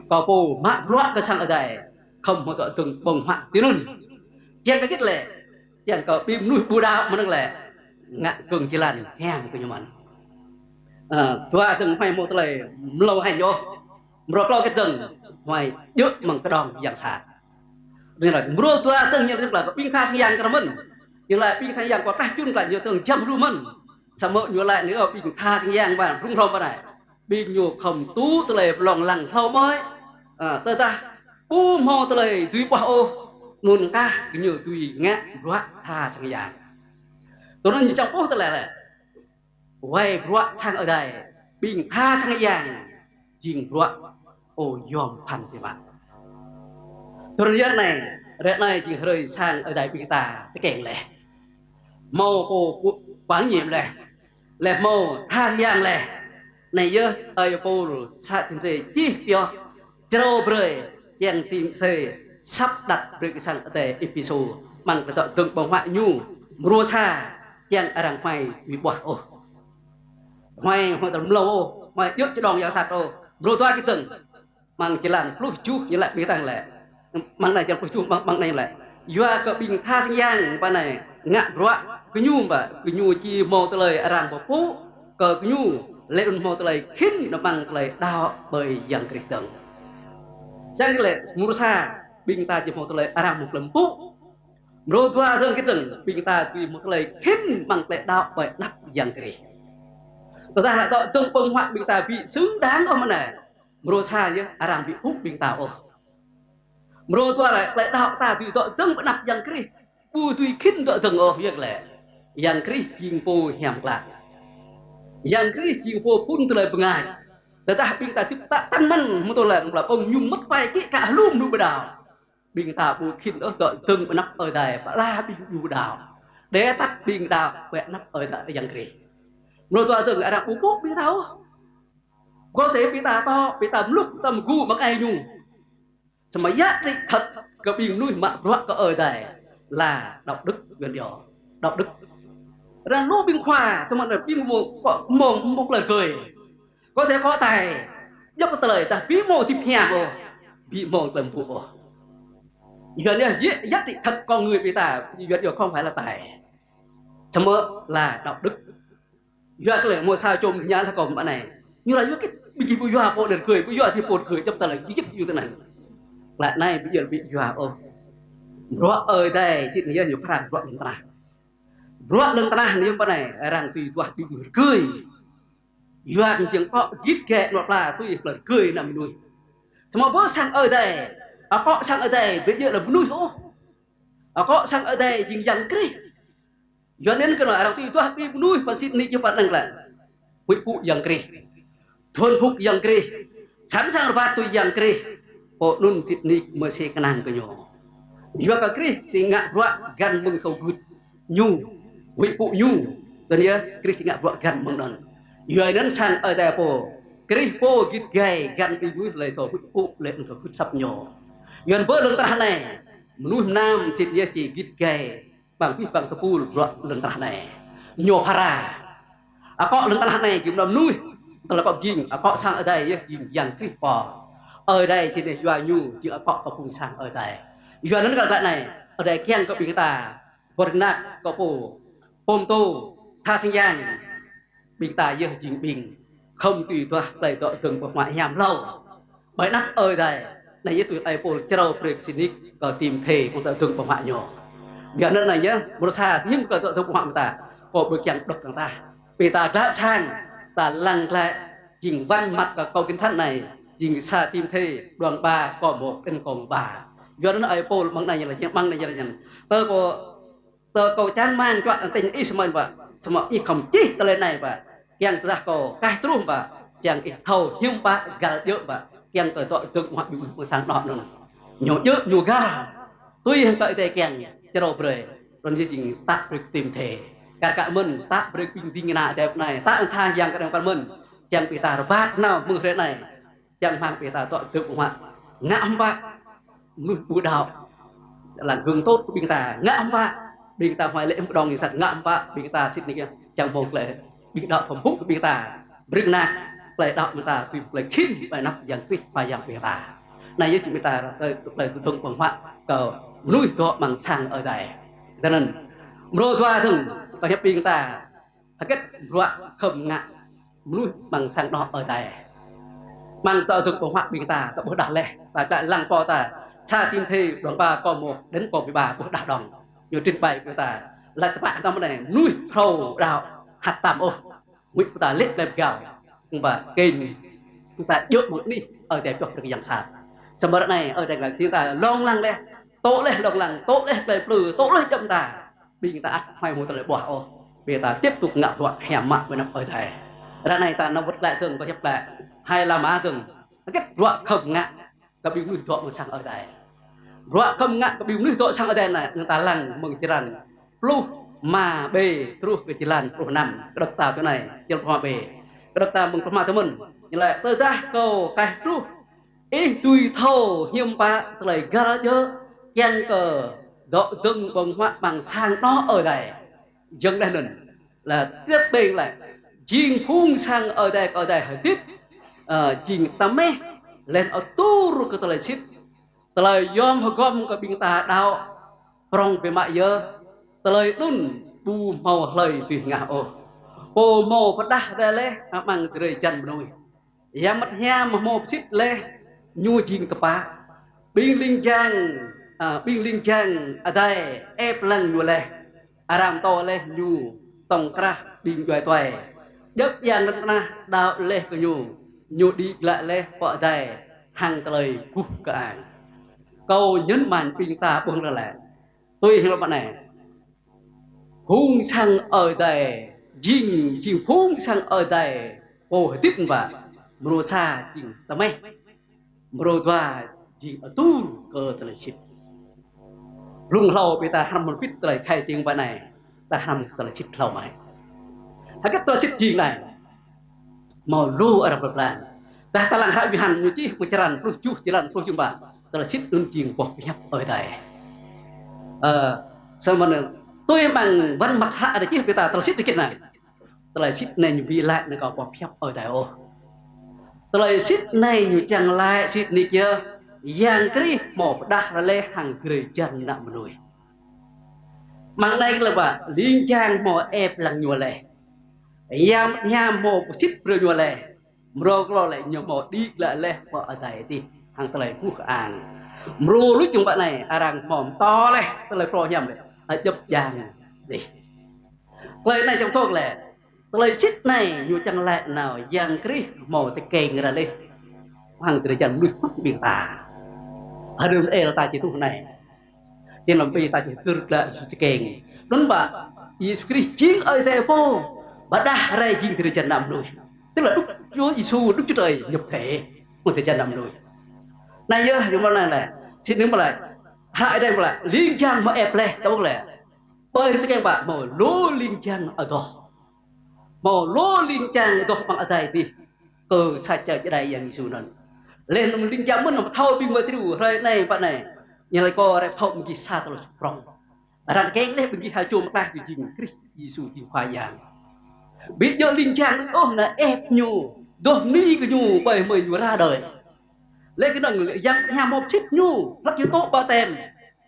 Kơ pô mă bruă kơ sang Ơi Adai, khŏm hmâo dŏ dơ̆ng ƀơ̆ng huă tui anŭn. Kiăng kơ hơget lĕ, kiăng kơ ƀing mơnuih ƀu đaŏ mơnơ̆ng lĕ, ngă gơ̆ng jơlan hiam kơ ñu mơ̆n. Ơ, dua dơ̆ng huăi hmâo tơlơi mlâo hĕng ôh. Mrô klâo hơget dơ̆ng, huăi djơ̆ amăng čơđong yang sat. Anŭn lĕ mrô dua dơ̆ng ñu lĕ kơ ƀing tha sang yang kơ mơ̆n. Ñu lĕ ƀing tha sang yang kơ klah čun kơ ñu dơ̆ng jăm lu mơ̆n. Samơ̆ ñu lĕ anai ƀing tha sang yang ƀă, rŭng hrŏm ƀă anai. Ƀing ñu khŏm tŭ tơlơi pơlong lăng hlâo mơ̆i. Ơ, tơdah ƀu hmâo tơlơi dưi ƀuah ôh, anŭn kah gơñu dưi ngă bruă tha sang yang. Tui anŭn ñu čang ƀuh tơlơi lĕ. Wai bruă sang Ơi Adai, ƀing tha sang yang, jing bruă ơ yom phăn biă mă. Tui anŭn yơh anai, ră anai jing hrơi sang Ơi Adai ƀing ta tơkeng laih. Hmâo pô pŭ-, quản nhiệm laih. Laih hmâo tha sang yang laih. Anai yơh ơi Pôl să Timôthê čih pioh črâo brơi kiăng Timôthê sắp đặt brơi kơ sang Ơi Adai Êphêsô amăng tơlơi dŏ dơ̆ng ƀơ̆ng huă ñu. Mrô sa kiăng arăng huăi dưi ƀuah ôh. Huăi, huăi tơlơi mlâo ôh, huăi djơ̆ čơđong yang sat ôh. Mrô dua hơget dơ̆ng. Amăng jơlan pluh tơjuh ñu laĭ ƀing ta lĕ. Amăng anai jơlan pluh tơjuh, amăng, amăng anai lĕ. Yua kơ ƀing tha sang yang ƀă anai ngă bruă gơñu ƀă, gơñu či hmâo tơlơi arăng pơpŭ kơ gơñu, laih anŭn hmâo tơlơi khĭn amăng tơlơi đaŏ ƀơi Yang Krist dơ̆ng. Čang kơ lĕ mrô sa ƀing ta či hmâo tơlơi arăng hmâo tơlơi pơpŭ. Mrô dua dơ̆ng hơget dơ̆ng, ƀing ta dưi hmâo tơlơi khĭn amăng tơlơi đaŏ ƀơi anăp Yang Krist. Tơdah lĕ dŏ dơ̆ng ƀơ̆ng huă ƀing ta ƀu xứng đáng ôh mơ̆n anai. Mrô sa yơh arăng ƀu pŭ ƀing ta ôh. Mrô dua lĕ, tơlơi đaŏ ta dưi dŏ dơ̆ng ƀơi anăp Yang Krist. Ƀu dưi khĭn dŏ dơ̆ng ôh yơh lĕ. Yang Krist jing pô hiam klă. Yang Krist jing pô phŭn tơlơi bơngač. Tơdah ƀing ta hơdip tă tăn mơ̆n, mơ̆ tơlơi ƀơ̆ng ñu mŭt pai kĭ kă hlŭm lu ƀơi đaŏ. Ƀing ta ƀu khĭn ôh dŏ dơ̆ng ƀơi anăp Ơi Adai, pơala ƀing ƀu đaŏ. Đe tăt ƀing đaŏ ƀơi anăp Ơi Adai Yang Krist. Mrô dua dơ̆ng arăng ƀu pŭ ƀing ta ôh. Kơ tơlơi ƀing ta tŏ, ƀing ta mlŭk, ƀing ta mơgŭ mă ai ñu. Samơ̆ giá trị thật kơ ƀing mơnuih mă bruă kơ Ơi Adai là đạo đức, Yuan iâu đạo đức. Arăng lu ƀing khua, samơ̆ arăng ƀing mơ̆ng, mơ̆ng, mơ̆ng tơlơi gơi. Có thể có tài, djŏp tơlơi ta ƀu hmâo hơdip hiam ôh, ƀu hmâo tơlơi pŭ ôh. Yuan iâu giá, giá trị thật con người ƀing ta, Yuan iâu không phải là tài, samơ̆ là đạo đức. Yua kơ lĕ hmâo sa čô mơnuih ngă lĕ kơ ƀă anai. Ñu laĭ yua hơget, ƀing gih ƀu yua pô đah rơgơi, ƀu yua hơdip pô rơgơi, djŏp tơlơi hơget yua tui anŭn. Laĭ anai ƀu djơ̆ ƀu yua ôh. Bruă Ơi Adai sĭt nia yơh ñu phrâo bruă lŏn tơnah. Bruă lŏn tơnah anai yơh pơ anai, arăng tui duah ƀing rơgơi. Yua kơ jing akŏ git gai anŏ pla tui plơi rơgơi ană mơnuih. Samơ̆ ƀơi sang Ơi Adai, akŏ sang Ơi Adai ƀu djơ̆ lĕ mơnuih ôh. Akŏ sang Ơi Adai jing Yang Krist. Yua anŭn kơ arăng tui duah ƀing mơnuih pơ sĭt nik jing pơ anai lĕ. Huĭ pŭ Yang Krist. Thuần phục Yang Krist. Sẵn sàng rơbat tui Yang Krist. Pô anŭn sĭt nik mơsêh kơnang kơ ñu. Yua kơ Krist či ngă bruă găn mơ̆ng thâo gưt ñu. Huĭ pŭ ñu. Tơdah yơh Krist či ngă bruă găn mơ̆ng anŭn. Yua anŭn sang Ơi Adai pô. Krist pô git gai găn ƀing mơnuih tơlơi thâo huĭ pŭ lĕ thâo gưt asăp ñu. Yua anŭn ƀơi lŏn tơnah anai. Mơnuih mơnam sĭt yơh či git gai. Ƀăng abih ƀăng tơpul bruă lŏn tơnah anai. Ñu phara. Akŏ lŏn tơnah anai jing mơnuih. Tơlơi akŏ jing, akŏ sang Ơi Adai yơh jing Yang Krist pô. Ơi Adai sĭt nia yua ñu jing akŏ kơ phung sang Ơi Adai. Yua anŭn kơ tơlơi anai, Ơi Adai kiăng kơ ƀing ta. Bơrnăk kơ pô. Pơm tô, tha sang yang. Ƀing ta yơh jing ƀing khŏm tui duah tơlơi dŏ dơ̆ng pơhuă hiam hlâo. Ƀơi anăp Ơi Adai. Anai yơh tui ơi Pôl črâo brơi kơ sĭt nik kơ Timôthê kơ dŏ dơ̆ng pơhuă ñu. Biă anŭn anai yơh, mrô sa hiư̆m kơ dŏ dơ̆ng pơhuă mơ̆ng ta. Kơ ƀơi kiăng đŏk kơ ta. Ƀing ta dlăp sang, ta lăng glaĭ, jing wăn măt kơ kâo kơnthăn anai, jing sa Timôthê, đoạn ba, câu một đến câu ba. Yua anŭn ơi Pôl mơ̆ng anai yơh lĕ, jing mơ̆ng anai yơh lĕ, jing. Tơ kơ Tơ kâo čang rơmang čuă tơngan ih samơ̆ pă. Samơ̆ ih khŏm čih tơlơi anai pă. Kiăng tơdah kâo kaih truh pă. Kiăng ih thâo hiư̆m pă găl djơ̆ pă. Kiăng kơ dŏ dơ̆ng huă ƀing mơnuih pơ sang anŏ anŭn. Ñu djơ̆ ñu găl. Tui hăng tơlơi Ơi Adai kiăng črâo brơi. Anŭn yơh jing tă brơi kơ Timôthê. Kar kaĭ mơ̆n tă brơi ƀing ding kơna Ơi Adai pơ anai. Tă tha yang kơ đang pơ mơ̆n. Kiăng ƀing ta rơbat nao mơ̆ng hrơi anai. Čang hmang ƀing ta dŏ dơ̆ng pơhuă. Ngă hơ̆m pă. Mơnuih ƀu đaŏ. Lăng gương tốt kơ ƀing ta. Ngă hơ̆m pă. Ƀing ta huai lĕ hơ̆m pơđong ñu sat ngă hơ̆m pă. Ƀing ta sĭt nik čang hmâo tơlơi. Ƀing đaŏ pơm hŭk kơ ƀing ta. Brơi kơnang. Tơlơi đaŏ ƀing ta tui tơlơi khĭn ƀơi anăp Yang Krist pô Yang ƀing ta. Anai yơh jing ƀing ta tơlơi, tơlơi dŏ dơ̆ng pơhuă kơ mơnuih dŏ amăng sang Ơi Adai. Tui anŭn. Mrô dua dơ̆ng. Kơ hiăp ƀing ta. Hơget bruă khŏm ngă mơnuih amăng sang anŏ Ơi Adai. Amăng tơlơi dŏ dơ̆ng pơhuă ƀing ta, ta ƀuh đah laih, ta čă lăng pô ta. Sa Timôthê đoạn ba câu một đến câu mười ba ƀuh đah đŏng. Ñu trình bày kơ ta. Laĭ tơpă tơm anai, mơnuih phrâo đaŏ hăt tam ôh. Huĭ pơtă lĕ tơlơi pơgao. Kơnơ̆ng pă kơnơ̆ng ta djơ̆ mơ̆ng anih, Ơi Adai pioh brơi kơ yang sat. Samơ̆ ră anai, Ơi Adai laĭ kơ ta lông lăng laih. Tŏ laih lông lăng, tŏ laih tơlơi plư, tŏ laih djŏp ta. Ƀing ta ăt huai hmâo tơlơi ƀuah ôh. Ƀing ta tiếp tục ngă bruă hiam mă ƀơi anăp Ơi Adai. Ră anai ta nao wơ̆t glaĭ dơ̆ng kơ hiăp glaĭ. Hai Lama dơ̆ng. Hơget bruă khŏm ngă kơ ƀing mơnuih dŏ amăng sang Ơi Adai. Bruă khŏm ngă kơ ƀing mơnuih dŏ sang Ơi Adai anai, anŭn ta lăng mơ̆ng črăn pluh rơma B truh kơ črăn pluh năm. Kơđŏk ta tui anai, črăn pluh rơma B. Kơđŏk ta mơ̆ng pluh rơma tơmơ̆n. Ñu laĭ tơdah kâo kaih truh Ih dưi thâo hiư̆m pă tơlơi găl djơ̆ kiăng kơ dŏ dơ̆ng ƀơ̆ng huă amăng sang anŏ Ơi Adai. Jing đah anŭn. Lĕ tiăp ƀing lĕ. Jing phung sang Ơi Adai kơ Ơi Adai hơdip. Ơ, jing tơmeh. Lĕ atur kơ tơlơi sĭt. Tơlơi yom hơgŏm kơ ƀing ta đaŏ. Prŏng biă mă yơh. Tơlơi anŭn ƀu hmâo hlơi dưi hơngah ôh. Pô hmâo pơrơđah rai laih amăng drơi jan mơnuih. Yang Bơngăt Hiam hmâo pơsĭt laih ñu jing tơpă. Ƀing ling jang, ơ, ƀing ling jang adai ĕp lăng ñu laih. Arăng pơtô laih ñu tŏng krah ƀing djuai tuai. Djŏp yang lŏn tơnah đaŏ laih kơ ñu. Ñu đĭ glaĭ laih pơ adai hăng tơlơi guh kơang. Kâo nhấn mạnh ƀing ta ƀuh lĕ. Tui hăng lŏm anai. Phung sang Ơi Adai, jing, jing phung sang Ơi Adai, pô hơdip mơ̆n pă, mrô sa jing tơmeh, mrô dua jing atur kơ tơlơi sĭt. Blung hlâo ƀing ta hrăm mơ̆n pit tơlơi khai tieng pơ anai, ta hrăm tơlơi sĭt hlâo mơ̆n. Hơget tơlơi sĭt jing anai. Hmâo lu arăng pơblang. Tơdah ta lăng hră Yôhan ñu čih mơ̆ng črăn pluh tơjuh, črăn pluh tơjuh pă. Tơlơi sĭt anŭn jing boh pơhiăp Ơi Adai. Ơ, samơ̆ anŭn tui amăng văn mơ̆ng hră Ơi Adai čih ƀing ta tơlơi sĭt dơgit anai. Tơlơi sĭt anai ñu ƀu laĭ anai kơ boh pơhiăp Ơi Adai ôh. Tơlơi sĭt anai ñu čang laĭ sĭt nik yơh Yang Krist hmâo pơrơđah rai laih hăng drơi jan ană mơnuih. Amăng anai kơ lĕ pă, ling jang hmâo ĕp lăng ñu laih. Yang Bơngăt Hiam hmâo pơsĭt brơi ñu laih. Mrô klâo lĕ ñu hmâo đĭ glaĭ laih pơ adai adih hăng tơlơi guh kơang. Mrô luč jơ̆ng pă anai arăng hmâo pơtô laih tơlơi phrâo hiam lĕ, a, djŏp djang dih. Tơlơi anai čang thâo lĕ, tơlơi sĭt anai ñu čang laĭ nao Yang Krist hmâo tơkeng rai laih hăng drơi jan mơnuih ƀing ta. Hơdôm ơi ta či truh anai. Či lăm ƀing ta či tơr glaĭ Yêsu tơkeng. Anŭn pă Yêsu Krist jing Ơi Adai pô pơrơđah rai jing drơi jan mơnuih. Tức là đúc Chúa Giêsu, Đức Chúa Trời nhập thể hăng drơi jan mơnuih. Anai yơh, jơ̆ng mơ̆ anai lĕ, sĭt nik mơ̆ lĕ, hră Ơi Adai mơ̆ lĕ, ling jang hmâo ĕp laih, ta ƀuh lĕ. Ƀơi tơkeng pă hmâo lu ling jang adoh. Hmâo lu ling jang adoh amăng adai adih kơ sa čô čơđai Yang Yêsu anŭn. Laih anŭn ling jang mơ̆n anŭn pơthâo ƀing mơtriu hrơi anai pă anai. Ñu laĭ kâo rai pơthâo ƀing gih sa tơlơi suh prŏng. Arăng tơkeng laih ƀing gih ha čô mơklaih kơ jing Krist Yêsu jing Khua Yang. Ƀu djơ̆ ling jang ôh anŭn ĕp ñu, adoh bơni kơ ñu ƀơi mơi ñu ra đơi. Laih kơ anŭn Yang Hiam hmâo pơsĭt ñu, hlăk ñu tŭ ƀaptem.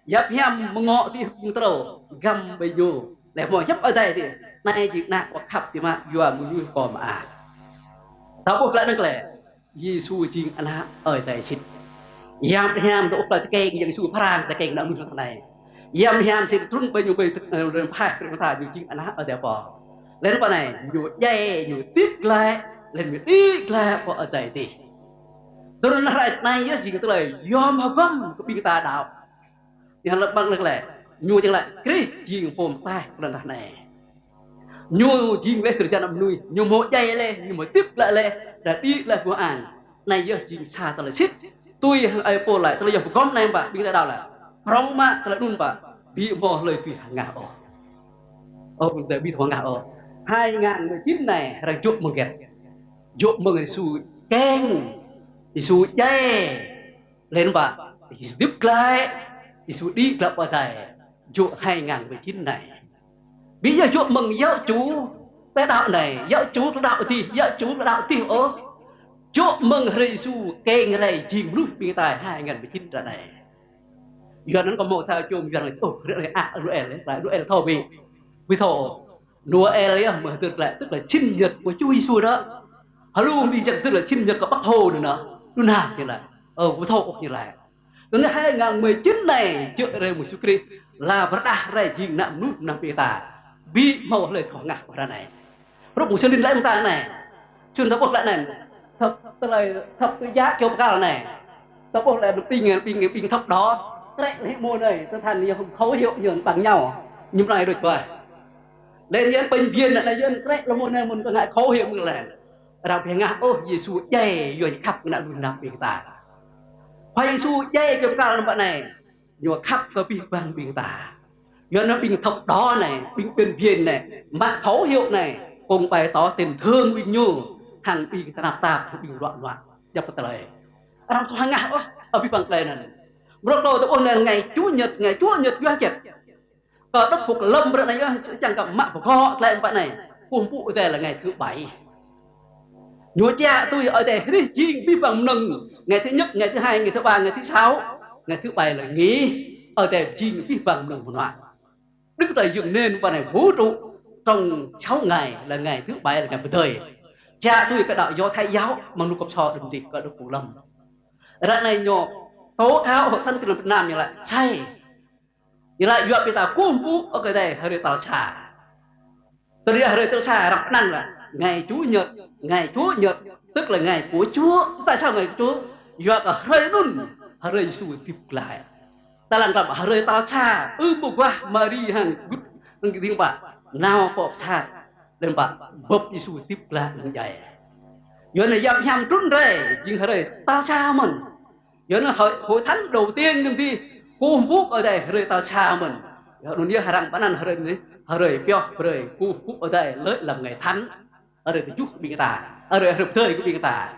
Yang Hiam mơ̆ng ngŏ tih ƀing trâo găm ƀơi ñu. Laih hmâo hiăp Ơi Adai tih: Anai jing Ană kâo khăp biă mă, yua mơ̆ng ñu kâo mơak. Ta ƀuh glaĭ anŭn lĕ, Yêsu jing Ană Ơi Adai sĭt. Yang Hiam tŭ tơlơi tơkeng Yang Yêsu pơhrang tơkeng ană mơnuih lŏn tơnah anai. Yang Hiam sĭt trŭn ƀơi ñu ƀơi tơ-, ơ, ƀơi pơhaih tơlơi ta ñu jing Ană Ơi Adai pô. Laih anŭn pă anai, ñu djai, ñu hơdip glaĭ, laih ñu đĭ glaĭ pơ adai adih. Tui anŭn hrơi anai yơh jing tơlơi yom hơgŏm kơ ƀing ta đaŏ. Yang lăp ƀăng lĕ, ñu čang lĕ Krist jing pô pơklaih lŏn tơnah anai. Ñu jing laih drơi jan mơnuih, ñu hmâo djai laih, ñu hmâo hơdip glaĭ laih, đa đĭ laih guh kơang. Anai yơh jing sa tơlơi sĭt. Tui hăng ơi Pôl laĭ, tơlơi yom hơgŏm anai pă, ƀing ta đaŏ lĕ, prŏng mă tơlơi anŭn pă, ƀu hmâo hlơi tui hơngah ôh. Ơ, ƀing ta ƀu tui hơngah ôh. Hai ngàn mười chín anai, arăng jŏk mơ̆ng hơget? Jŏk mơ̆ng Yêsu tơkeng, Yêsu djai. Laih anŭn pă, Yêsu hơdip glaĭ, Yêsu đĭ glaĭ pơ adai, jŏk hai ngàn mười chín anai. Ƀu djơ̆ jŏk mơ̆ng giáo chủ tơlơi đaŏ anai, giáo chủ tơlơi đaŏ adih, giáo chủ tơlơi đaŏ adih ôh. Jŏk mơ̆ng hrơi Yêsu tơkeng rai jing mơnuih ƀing ta hai ngàn mười chín ră anai. Yua anŭn kâo hmâo sa čô mơyang laĭ, ôh, ră anai ah, Noel, laĭ Noel thâo ƀu? Ƀu thâo ôh. Noel yơh mơ̆ hơdơr glaĭ, tức là sinh nhật của Chúa Giêsu đó. Hlâo ƀing čang hơdơr glaĭ sinh nhật của Bác Hồ anŭn nă. Anŭn hă ñu laĭ. Ơ, ƀu thâo ôh ñu laĭ. Anŭn hai ngàn mười chín anai, jơ̆ rai mơ̆ng Yêsu Krist, laih pơrơđah rai jing ană mơnuih mơnam ƀing ta. Ƀu hmâo hlơi thâo hơngah ôh ră anai. Rup mơ̆ng sơlin laĭ mơ̆ng ta anai. Sưn ta ƀuh laĭ anai. Thập, tơlơi thập tự giá kơyâo pơkăl anai. Ta ƀuh laĭ ƀing, ƀing, ƀing thập đó. Krĕ laih mơ̆ng anai, tơthan yơh khẩu hiệu ñu bằng nhau. Ñu anai đôč ƀơi. Laih anŭn yơh bệnh viện anai yơh krĕ laih mơ̆ng anai mơ̆n kơ ngă khẩu hiệu mơ̆ng laih. Arăng ƀu hơngah ôh Yêsu djai yua ñu khăp kơ ană mơnuih mơnam ƀing ta. Khua Yêsu djai kơyâo pơkăl anŭn pă anai. Ñu khăp kơ abih bang ƀing ta. Yua anŭn ƀing thập đó anai, ƀing bệnh viện anai, mă khẩu hiệu anai, cũng bày tỏ tình thương ƀing ñu, hăng ƀing tơnap tap, hăng ƀing ruă nuă. Djŏp tơlơi. Arăng thâo hơngah ôh, abih bang tơlơi anŭn. Mrô klâo ta ƀuh anai ngày Chủ nhật, ngày Chủ nhật yua hơget? Kơ Đức Phật lâm ră anai yơh, čang kơ mă pơgŏ tơlơi pă anai. Kơkuh pơpŭ Ơi Adai là ngày thứ bảy. Ñu čang tui Ơi Adai hrih jing abih bang mơnơ̆ng, ngày thứ nhất, ngày thứ hai, ngày thứ ba, ngày thứ sáu, ngày thứ bảy là nghỉ. Ơi Adai jing abih bang mơnơ̆ng mơnuă. Đức Chúa Trời dựng nên pơ anai vũ trụ trong sáu ngày, là ngày thứ bảy là ngày pơdơi. Čang tui kơ đạo Do Thái giáo, mơ̆ng anŭn kơp sô đưm đih kơ Đức Phật lâm. Ră anai ñu tố cáo hội thánh Tin Lành Việt Nam ñu laĭ sai. Ñu laĭ yua ƀing ta kơkuh pơpŭ Ơi Adai hrơi tal sa. Tơdah hrơi tal sa arăng pơanăn là ngày Chủ nhật, ngày Chủ nhật, tức là ngày của Chúa. Tại sao ngày của Chúa? Yua kơ hrơi anŭn, hrơi Yêsu hơdip glaĭ. Ta lăng tơlơi hrơi tal sa, ưm pơguah Mari hăng gŭt, hăng ding pă, nao pơ pơsat, ding pă, bưp Yêsu hơdip glaĭ lăng djai. Yua anŭn Yang Hiam trŭn rai, jing hrơi tal sa mơ̆n. Yua anŭn hội, hội thánh đầu tiên đưm đih, kơkuh pơpŭ Ơi Adai hrơi tal sa mơ̆n. Yua anŭn yơh arăng pơanăn hrơi anai, hrơi pioh brơi kơkuh pơpŭ Ơi Adai lĕ làm ngày thánh. Hrơi tơjuh kơ ƀing ta, hrơi, hrơi pơdơi kơ ƀing ta.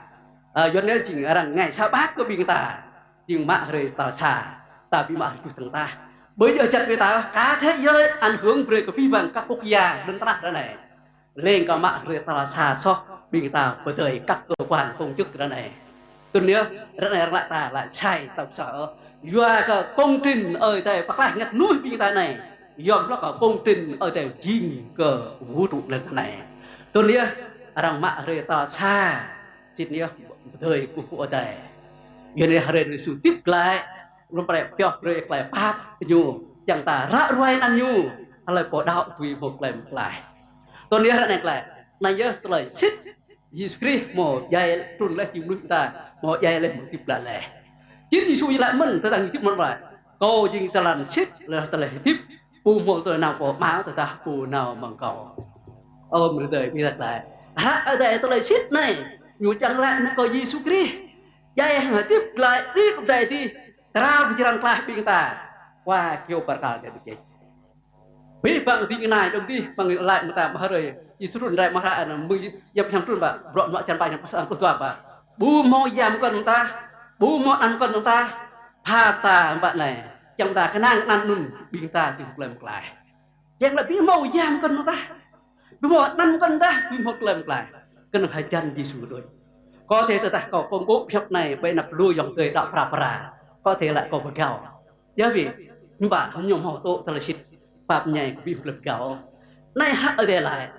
Ơ, yua anŭn jing arăng ngày sa bát kơ ƀing ta, jing mă hrơi tal sa, ta ƀu mă hrơi tơjuh dơ̆ng tah. Bây giờ čăt ƀing ta, cả thế giới ảnh hưởng brơi kơ abih bang các quốc gia lŏn tơnah ră anai. Leng kơ mă hrơi tal sa soh, ƀing ta pơdơi các cơ quan công chức ră anai. Tui anŭn yơh, ră anai arăng laĭ ta laĭ sai, ta ƀu sa ôh. Yua kơ công trình Ơi Adai pơklaih ngă mơnuih ƀing ta anai, yom hloh kơ công trình Ơi Adai jing kơ vũ trụ lŏn tơnah anai. Tui anŭn yơh, arăng mă hrơi tal sa, Sĭt nik pơdơi kơ pô adai. Yua anŭn hrơi anai Yêsu hơdip glaĭ, lŏm prĕ pioh brơi tơlơi pap kơ ñu, kiăng ta ră ruai anăn ñu, hlơi pô đaŏ tui hmâo tơlơi pơklaih. Tui anŭn hră anai glaĭ, anai yơh tơlơi sĭt, Yêsu Krist hmâo djai trŭn laih jing mơnuih ta, hmâo djai laih hmâo hơdip glaĭ laih. Jing Yêsu ñu laĭ mơ̆n, tơdah ñu hơdip mơ̆n laĭ: Kâo jing jơlan sĭt, laih tơlơi hơdip, ƀu hmâo tơlơi nao pơ Ama tơdah ƀu nao mơ̆ng Kâo. Ơ mơ̆ng adơi ƀing ta glaĭ. Hră Ơi Adai tơlơi sĭt anai, ñu čang laĭ anŭn kơ Yêsu Krist. Djai hăng hơdip glaĭ đĭ kơ adai adih, krao kơ jơlan klaih ƀing ta. Wa kơyâo bơrkal dêh ƀu čĕč. Abih bang ding kơna đơ̆m adih, bang laĭ mơta mơ̆ hrơi Yêsu trŭn rai mơ̆ hră anŭn, mơ̆ng yap hiam trŭn ƀă, bruă mơnuă črăn pă hiam pluh dua ƀă. Ƀu hmâo yam kơ anŭn tah, ƀu hmâo anăn kơ anŭn tah, pha ta ƀă anai, kiăng ta kơnang anăn anŭn, ƀing ta dưi hmâo tơlơi pơklaih. Kiăng laĭ ƀu hmâo yam kơ anŭn tah, ƀu hmâo anăn kơ anŭn tah, dưi hmâo tơlơi pơklaih. Kơnơ̆ng hơjăn Yêsu đôč. Kơ tơdah kâo kông ƀô̆ pioh anai, ƀơi anăp lu ayŏng adơi đaŏ pra pra, kơ tơdah laĭ kâo pơgao. Yua ƀing ñu ƀă ñu hmâo tŭ tơlơi sĭt, pap ñai kơ ƀing pơlep gao. Anai hră Ơi Adai laĭ.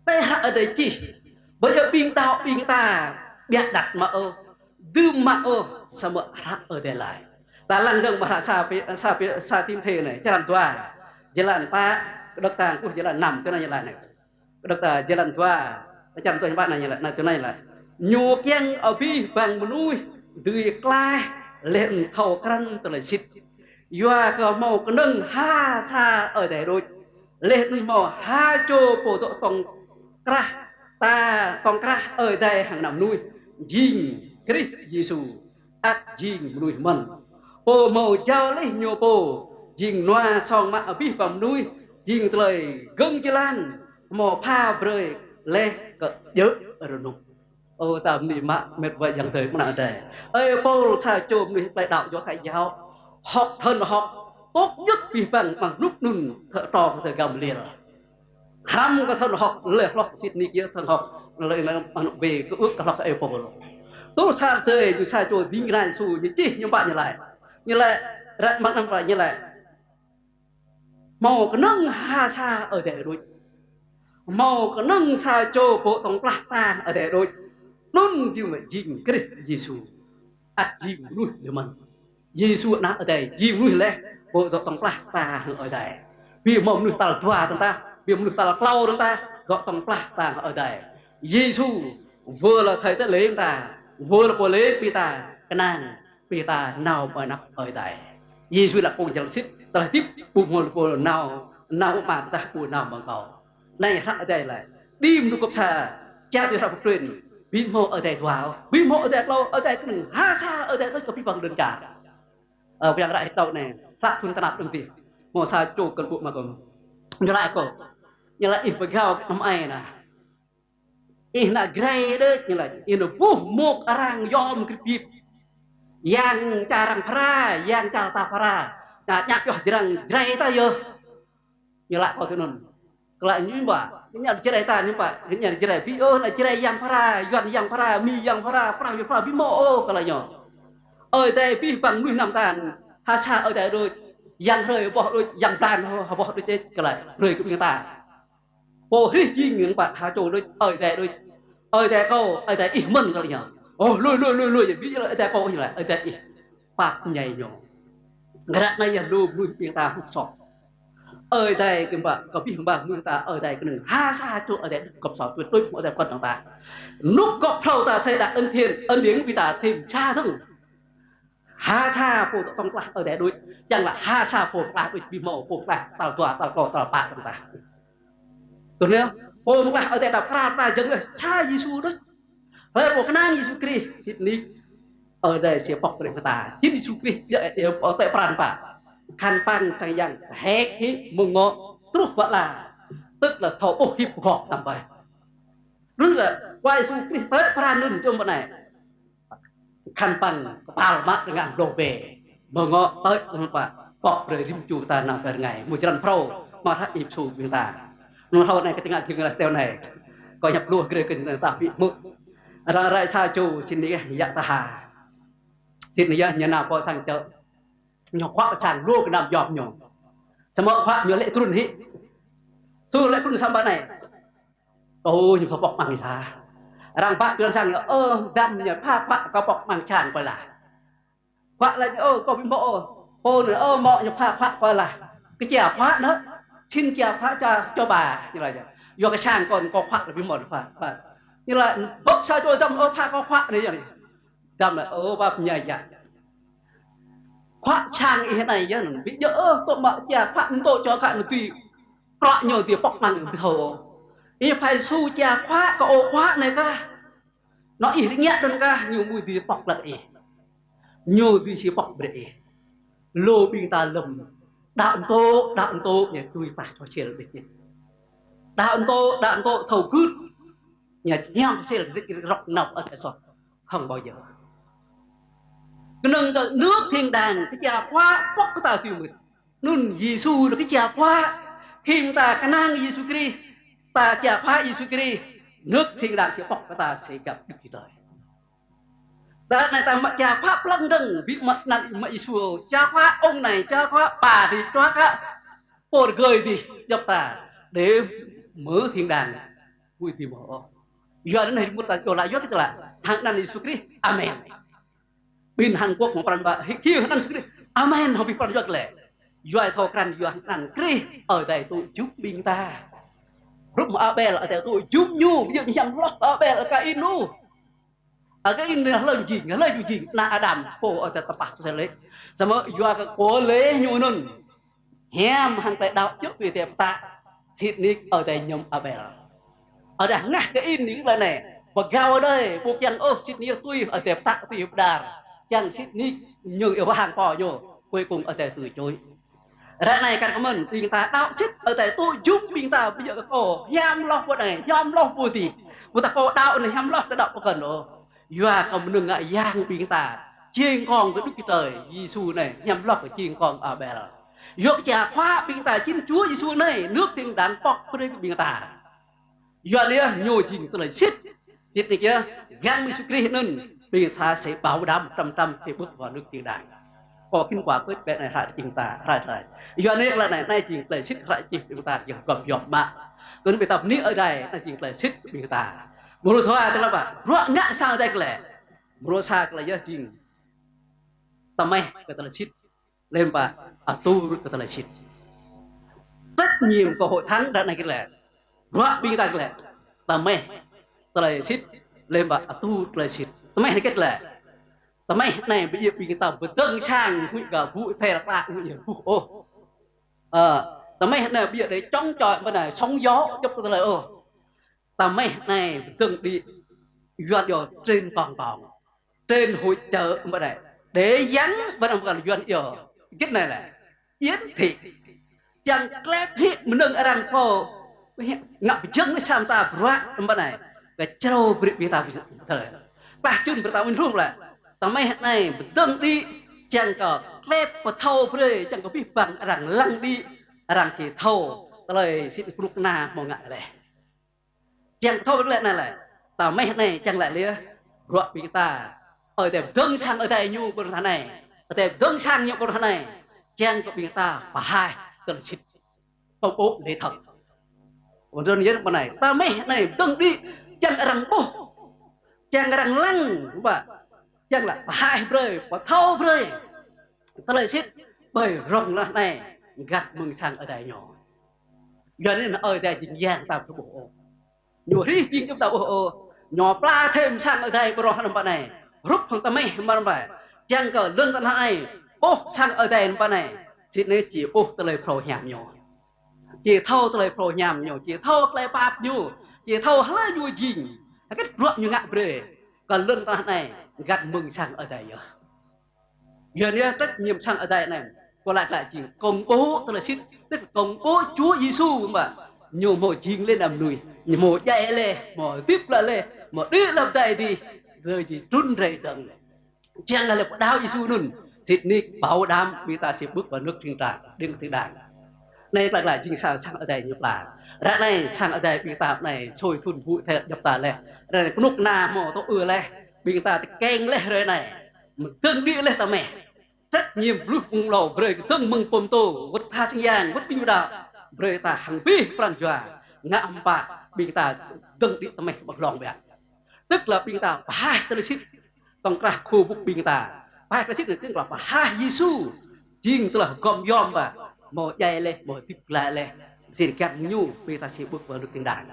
Anai hră Ơi Adai čih. Ƀơi ƀing đaŏ ƀing ta, ƀiă đăt mă ôh, dưm mă ôh, samơ̆ hră Ơi Adai laĭ. Ta lăng dơ̆ng mơ̆ hră sa Pê-, sa Pê-, sa Timôthê anai, črăn dua, jơlan pă, kơđŏk ta kơkuh jơlan năm, tui anai ñu laĭ anai. Kơđŏk ta jơlan dua, črăn dua ñu ƀă anai ñu laĭ, anai tui anai ñu laĭ. Ñu kiăng abih bang mơnuih dưi klaih laih anŭn thâo krăn tơlơi sĭt. Yua kơ hmâo kơnơ̆ng ha sa Ơi Adai đôč. Laih anŭn hmâo ha čô pô dŏ tŏng krah, ta tŏng krah Ơi Adai hăng ană mơnuih, jing Krist Yêsu, ăt jing mơnuih mơ̆n. Pô hmâo jao laih ñu pô, jing nua song mă abih bang mơnuih, jing tơlơi gơ̆ng jơlan, hmâo pha brơi laih kơ djơ̆ rơnŭk. Ơ, ta bơni mă met wa ayŏng adơi mơnă adai. Ơi Pôl sa čô mơnuih tơlơi đaŏ djŏ Thái giáo, hŏk thơ̆n hŏk, tŏk djơ̆ abih bang mơ̆ng hnŭk anŭn thơ trŏ thơ Gamaliel. Hrăm kơ thơ̆n hŏk, laih hloh sĭt nik yơh thơ̆n hŏk, laih anŭn wê kơ ư̆ kơ hloh kơ Ơi Pôl. Tui sa adơi ñu sa čô ding kơna Yêsu ñu čih ñu ƀă ñu laĭ. Ñu laĭ, ră mơ̆ng anŭn ƀă ñu laĭ. Hmâo kơnơ̆ng ha sa Ơi Adai đôč. Hmâo kơnơ̆ng sa čô pô tŏng plah ta Ơi Adai đôč. Anŭn jing mơ̆ jing Krist Yêsu. Ăt jing mơnuih lĕ mơ̆n. Yêsu ană Ơi Adai jing mơnuih laih, pô dŏ tŏng plah ta hăng Ơi Adai. Ƀu hmâo mơnuih tal dua tơ̆ng tah, ƀu hmâo mơnuih tal klâo tơ̆ng tah, dŏ tŏng plah ta hăng Ơi Adai. Yêsu wơ̆t lĕ thầy tế lễ ta, wơ̆t lĕ pô lễ ƀing ta, kơnang ƀing ta nao ƀơi anăp Ơi Adai. Yêsu laĭ kông jơlan sĭt, tơlơi hơdip, ƀu hmâo pô nao, nao Ama tơdah ƀu nao mơ̆ng Kâo. Anai hră Ơi Adai laĭ. Đĭ mơnuih gŏp sa, čar tui hră pơtrun, ƀu hmâo Ơi Adai dua, ƀu hmâo Ơi Adai klâo, Ơi Adai kơnơ̆ng ha sa Ơi Adai đôč kơ abih bang lŏn čar. Ơ, pơyang ră hơtŏk anai, hră thun tơnap đơ̆ng adih. Hmâo sa čô kơnuk ƀu mă kơ. Ñu laĭ kơ. Ñu laĭ ih pơgao năm ai anai. Ih ană Jrai đôč, ñu laĭ, ih anŭn ƀuh mơ̆ng arăng yom krip krip. Yang čar arăng phara, yang čar ta phara. Anŭn ñă pioh jơrang Jrai ta yơh. Ñu laĭ kơ tui anŭn. Kơ laĭ ñu ƀă, ñu Jrai ta ñu ƀă, ñu Jrai ƀu ôh, laĭ Jrai yang phara, Yuan yang phara, Mi yang phara, Prăng yang phara, ƀu hmâo ôh, kơ laĭ ñu. Ơi Adai abih bang mơnuih anăm ta, ha sa Ơi Adai đôč, yang hrơi boh đôč, yang blan boh đôč, kơ laĭ, brơi kơ ƀing ta. Pô hrih jing ñu ƀă ha čô đôč, Ơi Adai đôč. Ơi Adai kâo, Ơi Adai ih mơ̆n kơ laĭ ñu. Ơ, lui, lui, lui, lui, ƀu djơ̆ Ơi Adai kâo ñu laĭ, Ơi Adai ih. Pap ñai ñu. Ră anai yơh lu mơnuih ƀing ta hơ̆k soh. Ơi Adai kơ ƀă, kơ abih bang mơnuih ta, Ơi Adai kơnơ̆ng ha sa čô Ơi Adai gŏp sa tuyệt đối Ơi Adai kŏn ta. Anŭn gŏp phrâo ta thâo đaŏ ân thiện, ân điển ƀing ta thêm sa dơ̆ng. Ha sa pô tŏng plah Ơi Adai đôč, kiăng laĭ ha sa pô plah đôč ƀu hmâo pô plah tal dua, tal klâo, tal pă tơ̆ng tah. Tui anŭn, pô pơklaih Ơi Adai đaŏ kra ta jơ̆ng laih sa Yêsu đôč. Hlơi pô kơnang Yêsu Krist, sĭt nik Ơi Adai sĭt pŏk brơi kơ ta. Jing Yêsu Krist, yơh, yơh, pô tơi pran pă. Khăn păng sang yang, hek hĭ, mơ̆ng ngŏ, truh pơ ala. Tức là thâo ƀuh hip gŏ tăm ƀai. Rưh lĕ, Khua Yêsu Krist tơi pran anŭn čôm pơ anai. Khăn păng kơpal mă rơngang blŏ bê. Mơ̆ng ngŏ tơi tăm ƀai. Pŏk brơi rĭm čô ta nao pơ rơngai. Mơ̆ jơlan phrâo, mă hră Êphêsô ƀing ta. Anŭn hrơi anai kơ tơngă jing laih teo anai. Kơ ñăp luh grê kơ ta ƀu hmư̆. Arăng rai sa čô, sĭt nik yă ta ha. Sĭt nik yă ñu nao pơ sang čơ. Ñu khuă sang lu gơnam yom ñu. Samơ̆ khuă ñu lĕ trŭn hĭ. Su lĕ trŭn samơ̆ anai. Ơ, ñu thâo pŏk măng sa. Arăng pă pơyơr sang, ơ, dăm ñu pha pha kơ pŏk amăng sang kơ lah. Pha laĭ, ơ, kâo ƀu hmâo ôh. Pô anŭn, ơ, hmâo ñu pha pha kơ lah. Kơ jia pha anŭn. Sin jia pha ča čô ba. Ñu laĭ, yua kơ sang kâo, kâo pha laĭ ƀu hmâo pha, pha. Ñu laĭ, bưp sa čô dăm, ơ, pha kâo pha anai yơh. Dăm laĭ, ơ, pap ñai yă. Pha sang ih anai yơh, anŭn. Ƀu djơ̆, ơ, tŏ mă jia pha, tŏ čô kơ anŭn tui. Krŏ ñu tui pŏk amăng ƀu thâo. Ih phai su jia pha, kơ ôh pha anai kah. Nŏ ih rơngiă anŭn kah, ñu mui dưi pŏk lăk ih. Ñu dưi si pŏk brơi ih. Lu ƀing ta lơ̆m. Đaŏ tŏ, đaŏ tŏ, ñu tui pah thâo sel ƀiă. Đaŏ tŏ, đaŏ tŏ, thâo gưt. Ñu hiam sel rik rik rŏk năp ăt soh. Không bao giờ. Kơnơ̆ng kơ nước thiên đàng, kơ jia pha pŏk kơ ta tui mơ̆n. Anŭn Yêsu anŭn kơ jia pha, khi ta kơnang Yêsu Krist, ta jia pha Yêsu Krist, nước thiên đàng si pŏk kơ ta si găp Đức Chúa Trời. Đa anai ta mă jia pha plăng dơ̆ng, ƀu mă anăn mă Yêsu, jia pha ông này, jia pha ba đi, jia pha pô rơgơi đi, djŏp ta, để mở thiên đàng, vui tìm họ. Yua anŭn anai mŭt ta čô laĭ, yua kơ ta laĭ, hăng anăn Yêsu Krist, amen. Ƀing Hàn Quốc hmâo pran ba, hik hiu hăng anăn Krist. Amen, hơbĭ pran yua kơ lĕ. Yua thâo krăn yua hăng anăn Krist, Ơi Adai tŭ jum ƀing ta. Rup Abel, Ơi Adai tŭ jum ñu, ƀu djơ̆ hiam hloh Abel, Kain ôh. Ơ, Kain anai hlơi jing, hlơi jing, ană Adam, pô Ơi Adai tơpă tui sel lĕ. Samơ̆ yua kơ kơ lĕ ñu anŭn. Hiam hăng tơlơi đaŏ djơ̆ tui Ơi Adai pơtă, sĭt nik Ơi Adai mơñum Abel. Ơi Adai hơngah Kain nik lĕ anai, pơgao Ơi Adai, ƀu kiăng ôh sĭt nik tui Ơi Adai pơtă tui pơđar. Kiăng sĭt nik ñu iâu hăng pô ñu, cuối cùng Ơi Adai từ chối. Ră anai kar kơ mơ̆n, ƀing ta đaŏ sĭt, Ơi Adai tŭ jum ƀing ta ƀu djơ̆ kơ kơ, hiam hloh pơ anai, hiam hloh pơ adih. Pơ ta kơ đaŏ anai hiam hloh ta đaŏ pơkŏn ôh. Yua kơ mơnơ̆ng ngă yang ƀing ta, jing kông kơ Đức Chúa Trời, Yêsu anai, hiam hloh kơ jing kông Abel. Yua kơ jia pha ƀing ta jing Chúa Yêsu anai, nước thiên đàng pŏk brơi kơ ƀing ta. Yua anai ñu jing tơlơi sĭt. Sĭt nik yơh, găn Yêsu Krist anŭn, ƀing ta sẽ bảo đảm trăm trăm sẽ bước vào nước thiên đàng. Kơ khĭn kua pơ̆t ƀĕ anai hră ƀing ta, hră hră. Yua anai lĕ anai, anai jing tơlơi sĭt hră čih ƀing ta, jing gŏp yŏp mă. Kơ ƀing ta bơni Ơi Adai, anai jing tơlơi sĭt ƀing ta. Mrô sa tơlơi pă, bruă ngă sang Ơi Adai kơ lĕ. Mrô sa kơ lĕ yơh jing tơmeh kơ tơlơi sĭt, lĕ pă atur kơ tơlơi sĭt. Trách nhiệm kơ hội thánh ră anai kơ lĕ. Bruă ƀing ta kơ lĕ. Tơmeh tơlơi sĭt, lĕ pă atur tơlơi sĭt. Tơmeh anai kơ lĕ. Tơmeh anai ƀu djơ̆ ƀing ta pơdơ̆ng sang huĭ gah ƀu thel klă huĭ yơh ƀuh ôh. Ơ, tơmeh anai ƀu djơ̆ để chống chọi pơ anai sóng gió djŏp tơlơi ôh. Tơmeh anai pơdơ̆ng đĭ Yuan yơh trên toàn cầu, trên hội chợ pơ anai. Để dán pơ anai pơkŏn Yuan yơh. Git anai lĕ yến thị. Čang klep hĭ mơnơ̆ng arăng pô ngă pơjing lĕ sa mơta bruă pơ anai. Kơčrâo brơi ƀing ta pơjing. Klah čun brơi ta mơ̆n hrŏm lĕ. Tơmeh anai pơdơ̆ng đĭ čang kơ klep pơthâo brơi, čang kơ abih bang arăng lăng đĭ, arăng či thâo tơlơi sĭt kơnuk kơna hmâo ngă lĕ. Čang thâo lĕ anai lĕ. Tơmeh anai čang lĕ lĕ. Bruă ƀing ta. Ơi Adai pơdơ̆ng sang Ơi Adai ñu pơ anai. Ơi Adai pơdơ̆ng sang ñu pơ anai. Čang kơ ƀing ta pơhaih tơlơi sĭt. Công bố lễ thật. Pơdơ̆ng yơh pơ anai. Tơmeh anai pơdơ̆ng đĭ čang arăng ƀuh. Čang arăng lăng, ƀă. Čang lĕ pơhaih brơi, pơthâo brơi. Tơlơi sĭt ƀơi rŏng lŏn anai, găn mơ̆ng sang Ơi Adai ñu. Yua anŭn Ơi Adai jing yang ta ƀu ƀuh ôh. Ñu hrih jing djŏp ta ƀuh ôh. Ñu pla thêm sang Ơi Adai pơ rŏh anŭn pơ anai. Hrup hăng tơmeh mơ̆n pă. Čang kơ lŏn tơnah anai ƀuh sang Ơi Adai anŭn pơ anai. Sĭt anai či ƀuh tơlơi phrâo hiam ñu. Či thâo tơlơi phrâo hiam ñu, či thâo tơlơi pap ñu, či thâo hlơi ñu jing. Hơget bruă ñu ngă brơi kơ lŏn tơnah anai, găn mơ̆ng sang Ơi Adai yơh. Yua anai trách nhiệm sang Ơi Adai anai. Kơ lăi lăi jing công bố tơlơi sĭt, tức công bố Chúa Giêsu mơ̆n. Ñu hmâo jing lĕ ană mơnuih, ñu hmâo djai lĕ, hmâo hơdip glaĭ lĕ, hmâo đĭ lăm adai adih, lĕ či trŭn rai dơ̆ng. Čang lĕ pơđao Giêsu anŭn, sĭt nik bảo đảm ƀing ta sẽ bước vào nước thiên đàng, đến thiên đàng. Anai lăi lăi jing sang, sang Ơi Adai ñu pla. Ră anai sang Ơi Adai ƀing ta anai sui thun ƀu thel djŏp ta lĕ. Ră anai kơnuk kơna hmâo tŏ ư lĕ, ƀing ta tơkeng lĕ ră anai. Pơdơ̆ng đĭ lĕ tơmeh. Trách nhiệm bluh ung lâo brơi kơdơ̆ng mơ̆ng pơm tô, wơ̆t tha sang yang, wơ̆t ƀing đaŏ, brơi ta hăng abih pran jua, ngă hơmâo pă, ƀing ta dơ̆ng đĭ tơmeh ƀơi hlŏng biă. Tức là ƀing ta pơhaih tơlơi sĭt. Tŏng krah khul bŭk ƀing ta. Pơhaih tơlơi sĭt anai tức là pơhaih Yêsu. Jing tơlơi gom yom ba. Hmâo djai laih, hmâo hơdip glaĭ laih. Sĭt găn ñu, ƀing ta sĭt ƀuh ba lŭt ting đan.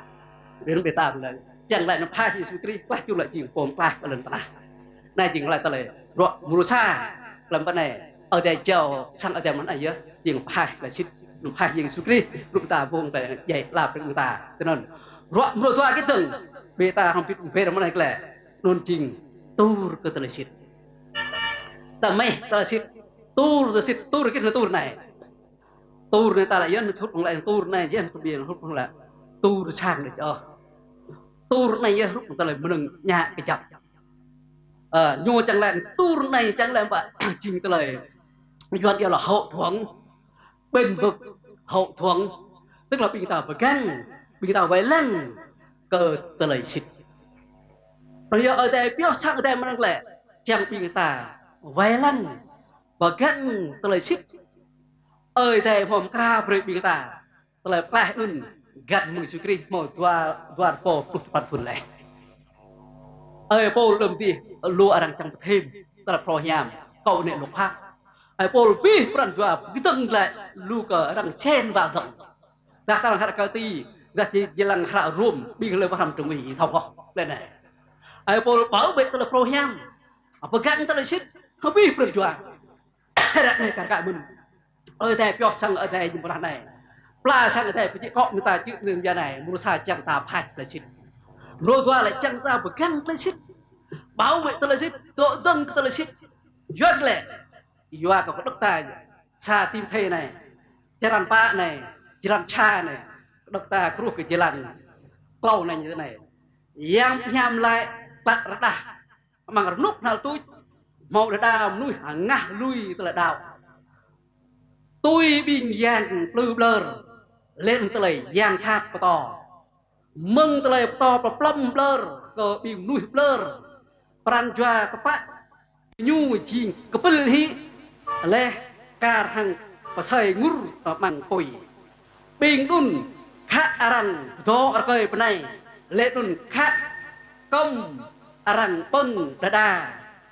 Ƀing ta ƀuh lĕ. Čang lĕ anăm pơhaih Yêsu Krist, klaih čun lĕ jing pô pơklaih ƀơi lŏn tơnah. Anai jing lĕ tơlơi. Bruă mrô sa. Klăm pơ anai. Ơi Adai jao, sang Ơi Adai mơ̆n anai yơh. Jing pơhaih tơlơi sĭt. Anăm pơhaih Yêsu Krist. Rup ta bông tơlơi djai lap ƀing ta. Tơnăn. Bruă mrô dua kơ tơ̆ng. Ƀing ta hăm pit ƀer mơ̆n anai klĕ. Anŭn jing tur kơ tơlơi sĭt. Ta mĕh tơlơi sĭt, tur tơlơi sĭt, tur kơ tơlơi tur anai. Tur anai ta lĕ yơh, hrup hăng lĕ tur anai yơh, hrup biên, hrup hăng lĕ tur sang đôč ôh. Tur anai yơh, hrup hăng tơlơi mơnơ̆ng ñă kơjăp. Ơ, ñu čang lĕ tur anai čang lĕ ƀă, jing tơlơi. Yuan yơh lĕ hậu thuẫn. Bênh vực hậu thuẫn, tức là ƀing ta pơgang, ƀing ta wai lăng kơ tơlơi sĭt. Anŭn yơh Ơi Adai pioh sang Ơi Adai mơnăng lĕ, čang ƀing ta wai lăng pơgang tơlơi sĭt. Ơi Adai hmâo mơkra brơi ƀing ta tơlơi pơklaih anŭn găn mơ̆ng Yêsu Krist hmâo dua, dua rơbâo pluh tơpăn thun laih. Ơi Pôl lơ̆m dih lu arăng čang pơthim tơlơi phrâo hiam, kâo anai lŏk phak. Ơi Pôl abih pran jua pơkơdơ̆ng glaĭ lu kơ arăng čen wă dơ̆ng. Dah ta lăng hră Galati, dah či, či lăng hră Rôm, ƀing lĕ wah hrăm trưng ih thâo kŏ lĕ anai. Ơi Pôl bảo vệ tơlơi phrâo hiam, pơgang tơlơi sĭt, abih pran jua. Ră anai kar kaĭ mơ̆n. Ơi Adai pioh sang Ơi Adai jing pơrah anai. Pla sang Ơi Adai pơjing kŏ mơta čư̆ nơ̆ng bia anai, mrô sa čang ta phat tơlơi sĭt. Mrô dua lĕ čang ta pơgang tơlơi sĭt. Bảo vệ tơlơi sĭt, dŏ dơ̆ng kơ tơlơi sĭt. Yuan lĕ, yua kơ kơđŏk ta, sa Timôthê anai, črăn pă anai, črăn sa anai, kơđŏk ta kruh kơ črăn klâo anai ñu anai. Yang hiam laĭ, klă rơđah amăng rơnŭk hnal tuč, hmâo đơđa mơnuih hơngah lui tơlơi đaŏ. Tui ƀing yang plư ƀlơr, lĕ anŭn tơlơi yang sat pơtô. Mơ̆ng tơlơi pơtô pơplŏm ƀlơr kơ ƀing mơnuih ƀlơr, pran jua tơpă ñu jing kơpĭl hĭ, laih kar hăng pơsơi ngur amăng apui. Ƀing anŭn khă arăng dŏ rơkơi bơnai, lĕ anŭn khă kŏm arăng ƀơ̆ng đơđa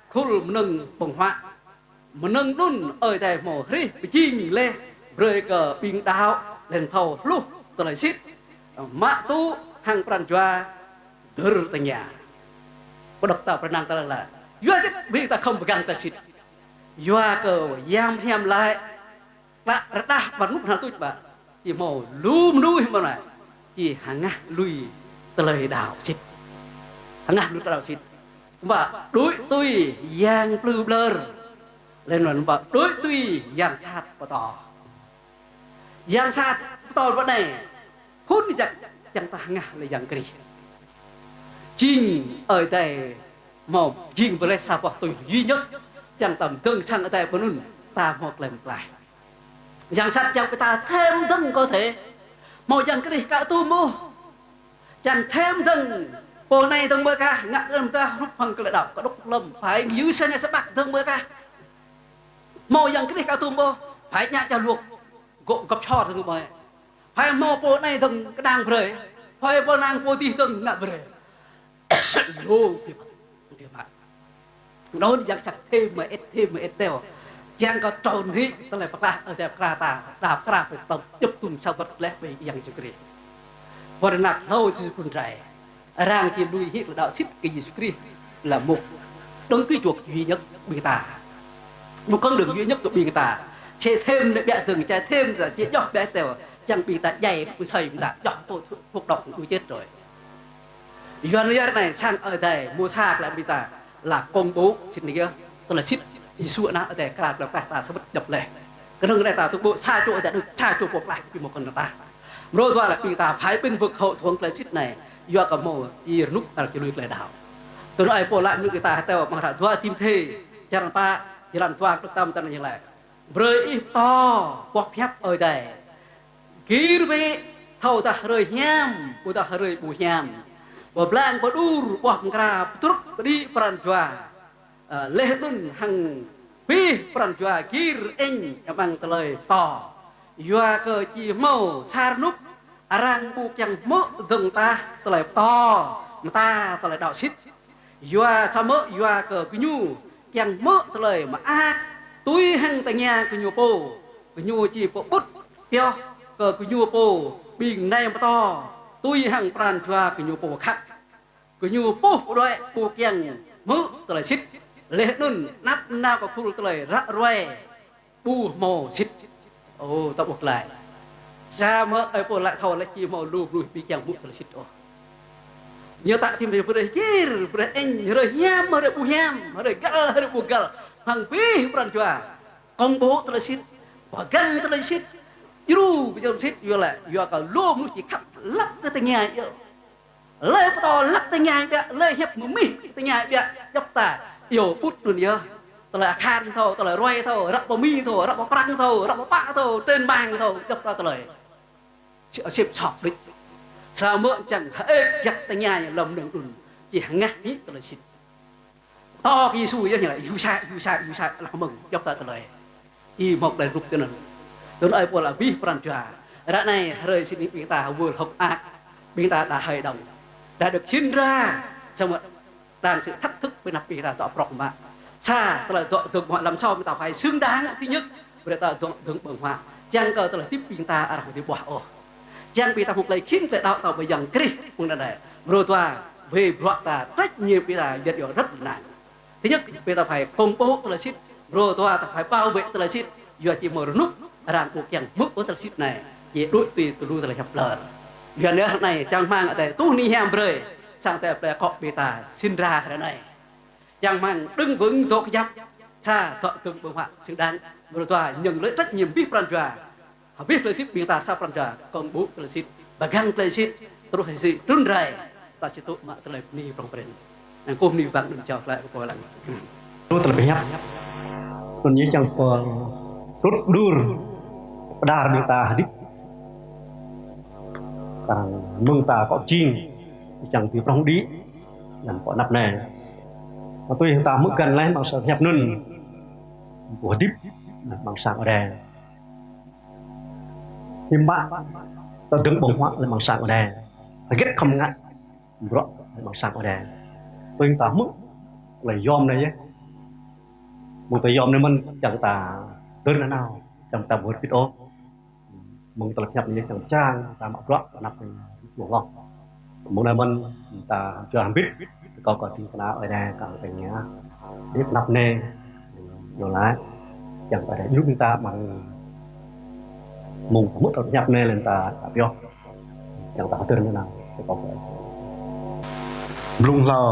khul mơnơ̆ng ƀơ̆ng huă. Mơnơ̆ng anŭn Ơi Adai hmâo hrih pơjing laih brơi kơ ƀing đaŏ laih anŭn thâo hluh tơlơi sĭt, mă tŭ hăng pran jua dơ̆r tơngia. Kơđŏk ta pơrơnăng ta lăng lĕ. Yua hơget ƀing ta khŏm pơgang tơlơi sĭt? Yua kơ Yang Hiam laĭ, klă rơđah amăng rơnŭk hnal tuč ƀă, či hmâo lu mơnuih mơ̆n anai, či hơngah lui tơlơi đaŏ sĭt. Hơngah lui tơlơi đaŏ sĭt. Ƀă đuaĭ tui yang plư ƀlơr. Laih anŭn ƀă đuaĭ tui yang sat pơtô. Yang sat pơtô ƀă anai, phŭn jak čang ta hơngah lĕ Yang Krist. Jing Ơi Adai hmâo jing brơi sa boh tui duy nhất, čang ta pơdơ̆ng sang Ơi Adai pơ anŭn, ta hmâo tơlơi pơklaih. Yang sat čang ƀing ta thêm dơ̆ng kơ thể. Hmâo Yang Krist ka tŭ mơ̆. Čang thêm dơ̆ng, pô anai dơ̆ng mơ̆ kah, ngă lơ̆m ta hrup hăng tơlơi đaŏ, kơđŏk lơ̆m, phải yư sa ngă sa ƀăk dơ̆ng mơ̆ kah. Hmâo Yang Krist ka tŭ mơ̆, phải ngă čar luôk, gŏ gŏp čor dơ̆ng mơ̆. Phải hmâo pô anai dơ̆ng kơđang brơi, phải pô anai pô dih dơ̆ng ngă brơi. Lu biă mă, biă mă. Anŭn yang sat thêm mơit, thêm mơit teo. Čang kơ trôn hĭ tơlơi pơklaih Ơi Adai pơkra ta, đa pơkra pơtŏng djŏp tum sa wơ̆t laih ƀơi Yang Yêsu Krist. Pô ană hlâo Yêsu phŭn rai. Arăng či lui hĭ tơlơi đaŏ sĭt kơ Yêsu Krist là một đấng Cứu Chuộc duy nhất ƀing ta. Một con đường duy nhất kơ ƀing ta. Či thêm anai ƀiă dơ̆ng, či thêm anai či djŏ ƀiă teo. Čang ƀing ta djai, pơsơi ƀing ta djŏ, thuốc, thuốc độc cũng đuổi chết rồi. Yuan yơh anai sang Ơi Adai, Môsa klă ƀing ta là công bố sĭt anai yơh, tơlơi sĭt Yêsu ană Ơi Adai pơkra tơlơi pơklaih ta sa wơ̆t djŏp laih. Kơnơ̆ng anai ta tŭ ƀuh sa čô Ơi Adai đôč, sa čô pô pơklaih ƀing mơ̆ kơnơ̆ng ta. Mrô dua lĕ ƀing ta phải bênh vực hậu thuẫn tơlơi sĭt anai, yua kơ hmâo či rơnŭk ta či lui tơlơi đaŏ. Tui anŭn ơi Pôl laĭ mơ̆ng ƀing ta hơteo amăng hră dua Timôthê, črăn pă, črăn dua, kơđŏk ta mơ̆ng anai ñu laĭ. Brơi ih pơtô boh pơhiăp Ơi Adai. Gir bĕ, thâo dah hrơi hiam, ƀôdah hrơi ƀu hiam. Pơblang pơđur boh mơkra pơtrŭt pơđĭ pran jua. Ơ, laih anŭn hăng abih pran jua gir ĕnh amăng tơlơi pơtô. Yua kơ či hmâo sa rơnŭk arăng ƀu kiăng hmư̆ dơ̆ng tah tơlơi pơtô, mơta tơlơi đaŏ sĭt. Yua samơ̆ yua kơ gơñu kiăng hmư̆ tơlơi mơak tui hăng tơngia gơñu pô, gơñu či pơƀut pioh kơ gơñu pô ƀing nai pơtô tui hăng pran jua gơñu pô khăp. Gơñu puh pơđuaĭ ƀu kiăng hmư̆ tơlơi sĭt, laih anŭn anăp nao kơ khul tơlơi ră ruai ƀu hmâo sĭt. Ơ, ta ƀuh glaĭ. Samơ̆ ơi pô laĭ thâo laĭ či hmâo lu mơnuih ƀu kiăng hmư̆ tơlơi sĭt ôh. Ñu tă thim ƀrih gir, ƀrih ĕñ, hrơi hiam, hrơi ƀu hiam, hrơi găl, hrơi ƀu găl. Hăng abih pran jua kông ƀu tơlơi sĭt, pơgang tơlơi sĭt, djru pơjing sĭt, yua laĭ, yua kơ lu mơnuih či khăp lăp kơ tơngia yơh. Lĕ pơtô lăp tơngia biă, lĕ hiăp mơmih tơngia biă, djŏp ta. Yua ƀut anŭn yơh. Tơlơi akhan thâo, tơlơi ruai thâo, răk pơmĭn thâo, răk pơprăng thâo, răk pơpă thâo, trên mạng thâo, djŏp ta tơlơi sĭt sŏk đôč. Samơ̆ čang hơơč jak tơngia lăm nơ̆ng anŭn, či hơngah hĭ tơlơi sĭt. Tŏ kơ Yêsu yơh ñu laĭ, Yusai, Yusai, Yusai, lăng mơ̆ng, djŏp ta tơlơi. Ih mơ̆ tơlơi rup tơ anŭn. Tui anŭn ơi pô laĭ abih pran jua. Ră anai hrơi sĭt ƀing ta wơl hơ̆k mơak. Ƀing ta đa hơi đŏng. Đa được sinh ra. Samơ̆ đang sự thách thức ƀơi anăp ƀing ta dŏ prŏng mă. Sa, tơlơi dŏ dơ̆ng mơ̆ lăm sâu ƀing ta phải xứng đáng thứ nhất. Ƀơi ta dŏ dơ̆ng ƀơ̆ng huă. Čang kơ tơlơi hơdip ƀing ta arăng ƀu dưi ƀuah ôh. Čang ƀing ta hmâo tơlơi khĭn tơlơi đaŏ ta ƀơi yang Krist mơ̆ng anai. Mrô dua, wai bruă ta trách nhiệm ƀing ta yua rất là nặng. Thứ nhất, ƀing ta phải công bố tơlơi sĭt. Mrô dua, ta phải bảo vệ tơlơi sĭt. Yua či mơ̆ rơnŭk arăng ƀu kiăng hmư̆ ôh tơlơi sĭt anai. Či đuaĭ tui tơlu tơlơi hiăp lơr. Yua anŭn ră anai, čang rơmang Adai tuh ni hiam brơi. Sang Adai plơi akŏ ƀing ta sinh ra ră anai. Čang rơmang đứng vững dŏ kơjăp. Sa, dŏ dơ̆ng ƀơ̆ng huă xứng đáng. Mrô dua, nhận lấy trách nhiệm abih pran jua. Abih tơlơi hơdip ƀing ta sa pran jua, kông ƀu tơlơi sĭt, pơgang tơlơi sĭt, truh hĭ sĭt trŭn rai, ta či tŭ mă tơlơi bơni prŏng prin. Năng kơkuh bơni wang anŭn jao glaĭ kơ pô lăng. Truh tơlơi pơhiăp. Anŭn yơh čang pơtrŭt đur, pơđar ƀing ta hơdip. Kar hăng mơ̆ng ta akŏ jing, čang tui prŏng đĭ, lăm akŏ anăp anai. Mă tui ta hmư̆ găn laih mơ̆ng sa pơhiăp anŭn, ƀu hơdip, mơ̆ng sang Adai. Hiư̆m pă, ta dơ̆ng ƀơ̆ng huă lĕ amăng sang Adai. Hơget khŏm ngă bruă lĕ amăng sang Adai. Tui ta hmư̆, lĕ yom anai yơh. Mơ̆ng ta yom anai mơ̆n čang ta dơ̆ng nanao, čang ta ƀu hơdip ôh. Mơ̆ng tơlơi pơhiăp anai yơh čang čang ta mă bruă, anăp anai ƀu hloh. Mơ̆ng anai mơ̆n ta hơjăn hơbĭt, kâo kơ ding kơna Ơi Adai kơ tơngia. Dih anăp anai, yua laĭ, čang ta djru ƀing ta amăng mông ta hmư̆ tơlơi pơhiăp anai lĕ ta, ta pioh. Čang ta hơdơr nanao, kơ kâo kơ. Blung hlâo,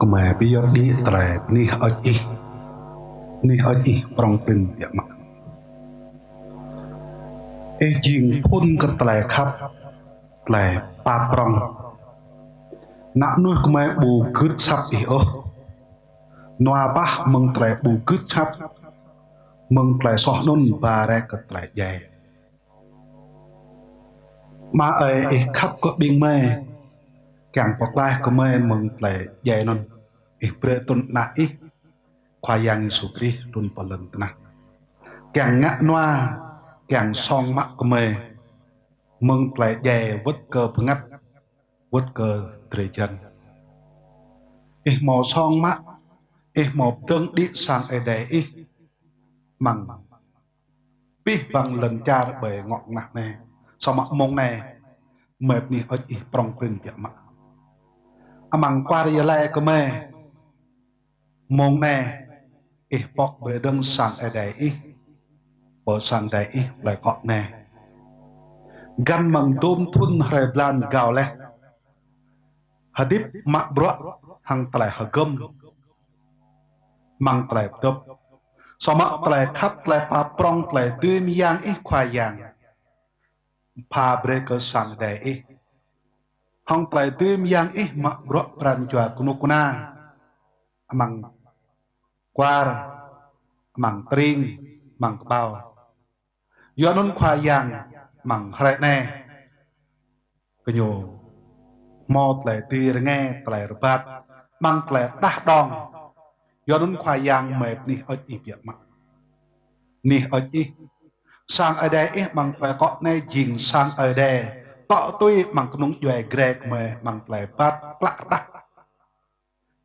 kơmơi pơyơr đĭ tơlơi bơni hơơč ih. Bơni hơơč ih prŏng prin biă mă. Ih jing phŭn kơ tơlơi khăp, tơlơi pap prŏng. Ană mơnuih kơmơi ƀu gưt asăp ih ôh. Nua bah mơ̆ng tơlơi ƀu gưt asăp, mơ̆ng tơlơi soh anŭn ba rai kơ tơlơi djai. Ama ơi, ih khăp kơ ƀing gơmơi, kiăng pơklaih kơ gơmơi mơ̆ng tơlơi djai anŭn. Ih brơi trŭn Ană ih, Khua Yang Yêsu Krist trŭn pơ lŏn tơnah. Kiăng ngă nua, kiăng song mă kơ gơmơi mơ̆ng tơlơi djai wơ̆t kơ bơngăt, wơ̆t kơ drơi jăn. Ih hmâo song mă, ih hmâo pơdơ̆ng đĭ sang Ơi Adai ih amăng abih bang lŏn čar ƀơi ngŏ ngah anai. Samơ̆ mông anai, gơmơi bơni hơơč ih prŏng prin biă mă. Amăng kwar Gia Lai kơ gơmơi, mông anai, ih pŏk brơi dơ̆ng sang Ơi Adai ih, pơ sang Ơi Adai ih plơi akŏ anai. Găn mơ̆ng dôm thŭn hrơi blan rơgao laih. Hơdip mă bruă hăng tơlơi hơgŏm, amăng tơlơi pơdŏp. Samơ̆ tơlơi khăp, tơlơi pap prŏng, tơlơi dưi mơyang ih Khua Yang pha brơi kơ sang Ơi Adai ih. Hăng tơlơi dưi mơyang ih mă bruă pran jua kơnuk kơna amăng kwar, amăng tring, amăng kơƀâo. Yua anŭn Khua Yang amăng hrơi anai, gơñu hmâo tơlơi dưi rơngai, tơlơi rơbat, amăng tơlơi đah đong. Yua anŭn Khua Yang gơmơi bơni hơơč ih biă mă. Bơni hơơč ih. Sang Ơi Adai ih amăng plơi akŏ anai jing sang Ơi Adai tŏ tui amăng kơnung djuai Grek gơmơi amăng tơlơi rơbat klă rơđah.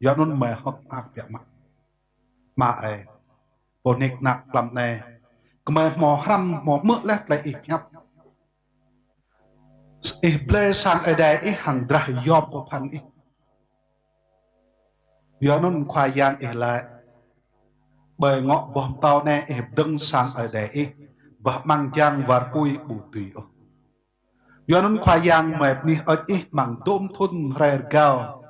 Yua anŭn gơmơi hơ̆k mơak biă mă. Ama ơi, pô nik nak klăm anai, gơmơi hmâo hrăm hmâo hmư̆ laih tơlơi Ih pơhiăp. Ih blơi sang Ơi Adai Ih hăng drah yom kơ phăn Ih. Yua anŭn Khua Yang Ih laĭ: Ƀơi ngŏ boh pơtâo anai Ih pơdơ̆ng sang Ơi Adai Ih, bah amăng jang war apui ƀu dưi ôh. Yua anŭn Khua Yang gơmơi bơni hơơč Ih amăng dôm thŭn hrơi rơgao.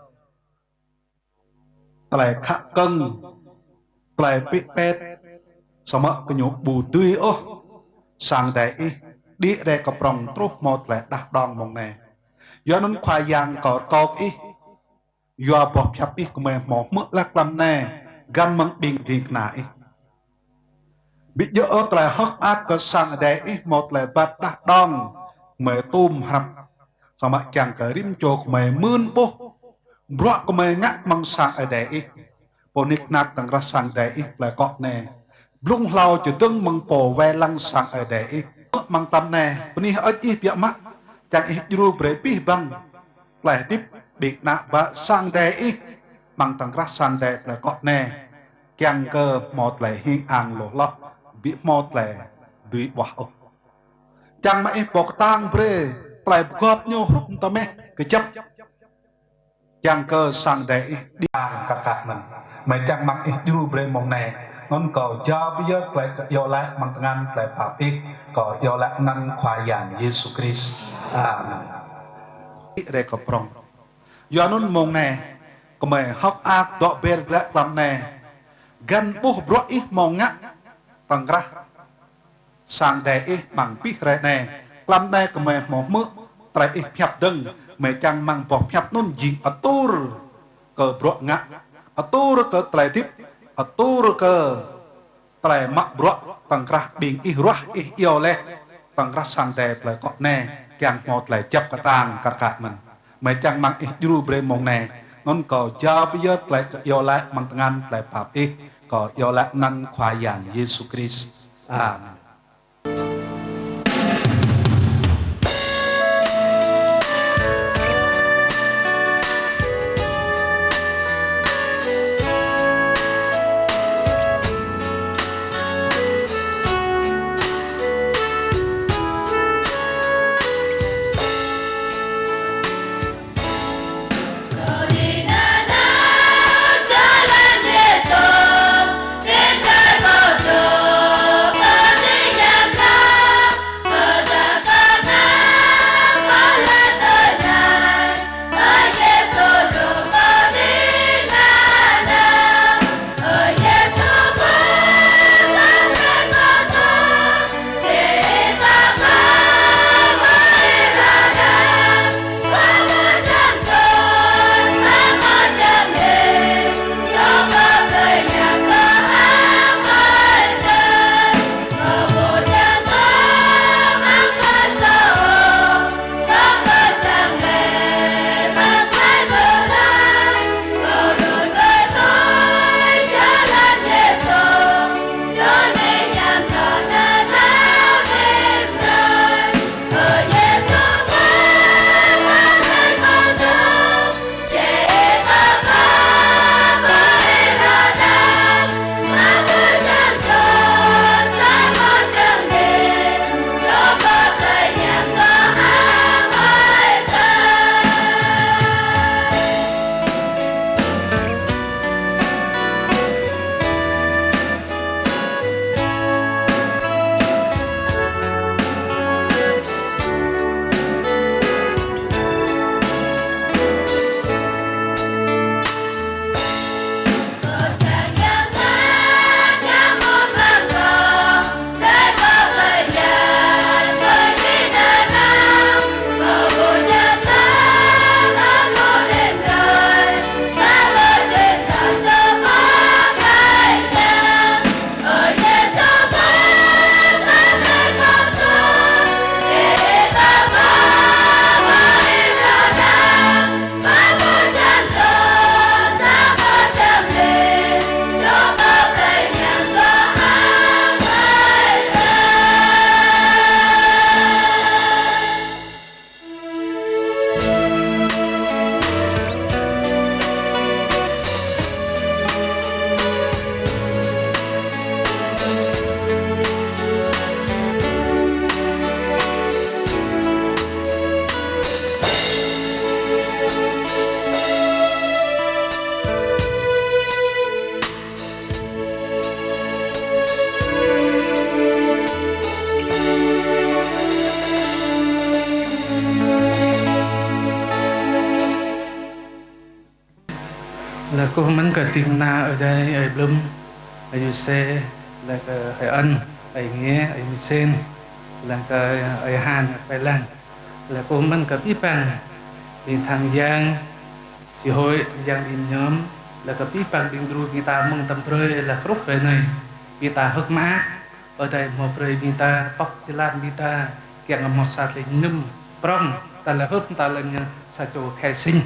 Tơlơi khă kơ̆ng, tơlơi pĭ pet, samơ̆ kơ ñu ƀu dưi ôh sang Ơi Adai Ih đĭ rai kơ prŏng truh hmâo tơlơi đah đong mông anai. Yua anŭn Khua Yang kâo rơkâo kơ Ih, yua boh pơhiăp Ih gơmơi hmâo hmư̆ laih klăm anai, găn mơ̆ng ƀing ding kơna Ih. Ƀu djơ̆ ôh tơlơi hơ̆k mơak kơ sang Ơi Adai Ih hmâo tơlơi rơbat đah đong gơmơi tum hrăp. Samơ̆ kiăng kơ rĭm čô gơmơi mưn ƀuh bruă gơmơi ngă amăng sang Ơi Adai Ih. Pô nik nak tơ̆ng rah sang Ơi Adai Ih tơlơi akŏ anai. Blung hlâo čơdơ̆ng mơ̆ng pô wai lăng sang Ơi Adai Ih. Mơ̆ng klăm anai, bơni hơơč Ih biă mă, čang Ih djru brơi abih bang tơlơi hơdip ƀing ană bă sang Ơi Adai Ih, amăng tơ̆ng rah sang Ơi Adai tơlơi akŏ anai, kiăng kơ hmâo tơlơi hing ang lu hloh, ƀu hmâo tơlơi dưi ƀuah ôh. Čang mă Ih pô kơtang brơi tơlơi pơgop ñu hrup tơmeh kơjăp. Kiăng kơ sang Ơi Adai Ih đĭ kar kaih mơ̆n. Gơmơi čang mă Ih djru brơi mông anai. Anŭn kâo jao pơyơr tơlơi kơ iâu laĭ amăng tơngan tơlơi pap Ih, kâo iâu laĭ anăn Khua Yang Yêsu Krist. Amen. Ih rai kơ prŏng. Yua anŭn mông anai, gơmơi hơ̆k mơak dŏ ber glaĭ klăm anai, găn ƀuh bruă Ih hmâo ngă tơ̆ng rah sang Ơi Adai Ih amăng abih hrơi anai. Klăm anai gơmơi hmâo hmư̆ tơlơi Ih pơhiăp dơ̆ng, gơmơi čang mă boh pơhiăp anŭn jing atur kơ bruă ngă, atur kơ tơlơi hơdip, atur kơ tơlơi mă bruă tơ̆ng rah ƀing Ih ruah Ih iâu laih tơ̆ng rah sang Ơi Adai tơlơi akŏ anai, kiăng hmâo tơlơi kơjăp kơtang kar kaih mơ̆n. Gơmơi čang mă Ih djru brơi mông anai. Anŭn kâo jao pơyơr tơlơi kơ iâu laĭ amăng tơngan tơlơi pap Ih, kâo iâu laĭ anăn Khua Yang Yêsu Krist. Amen. Laih kơkuh mơ̆n kơ ding kơna Ơi Adai, Ơi Blŭm, Ơi Yuse, laih kơ Ơi Ân, Ơi Nge, Ơi Misen, laih kơ Ơi Han, Ơi Pai Lăng. Laih kơkuh mơ̆n kơ abih bang ƀing tha yang, chi hội, yang ƀing nhóm, laih kơ abih bang ƀing dru ƀing ta mơ̆ng tơm brơi laih truh hrơi anai. Ƀing ta hơ̆k mơak, Ơi Adai hmâo brơi ƀing ta, pŏk jơlan ƀing ta, kiăng hmâo sa tơlơi mơñum prong, ta laih hơ̆k, ta laih ñu sa čô khai sinh.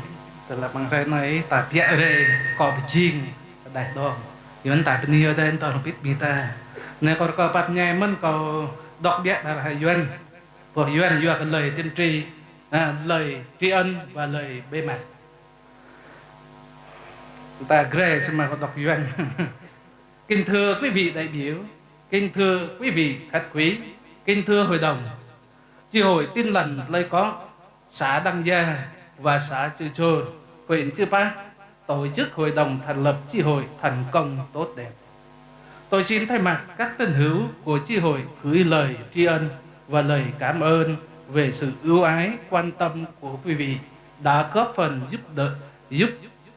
Tơdah amăng hrơi anai, ta biă rai, kơ pơjing, ta đaih đong. Yuan ta bơni Ơi Adai tơl hơbĭt ƀing ta. Anai kâo rơkâo pap ñai mơ̆n kâo dŏ biă ƀar hơyuan. Boh Yuan yua kơ lời tiên tri, à, lời tri ân và lời bế mạc. Ta gre sama kơ dŏ Yuan. Kính thưa quý vị đại biểu, kính thưa quý vị khách quý, kính thưa hội đồng, Chi hội Tin Lành Plei Kok, xã Đăng Gia và xã Chư Chôn, huyện Chư Păh tổ chức hội đồng thành lập chi hội thành công tốt đẹp. Tôi xin thay mặt các tín hữu của chi hội gửi lời tri ân và lời cảm ơn về sự ưu ái, quan tâm của quý vị đã góp phần giúp đỡ, giúp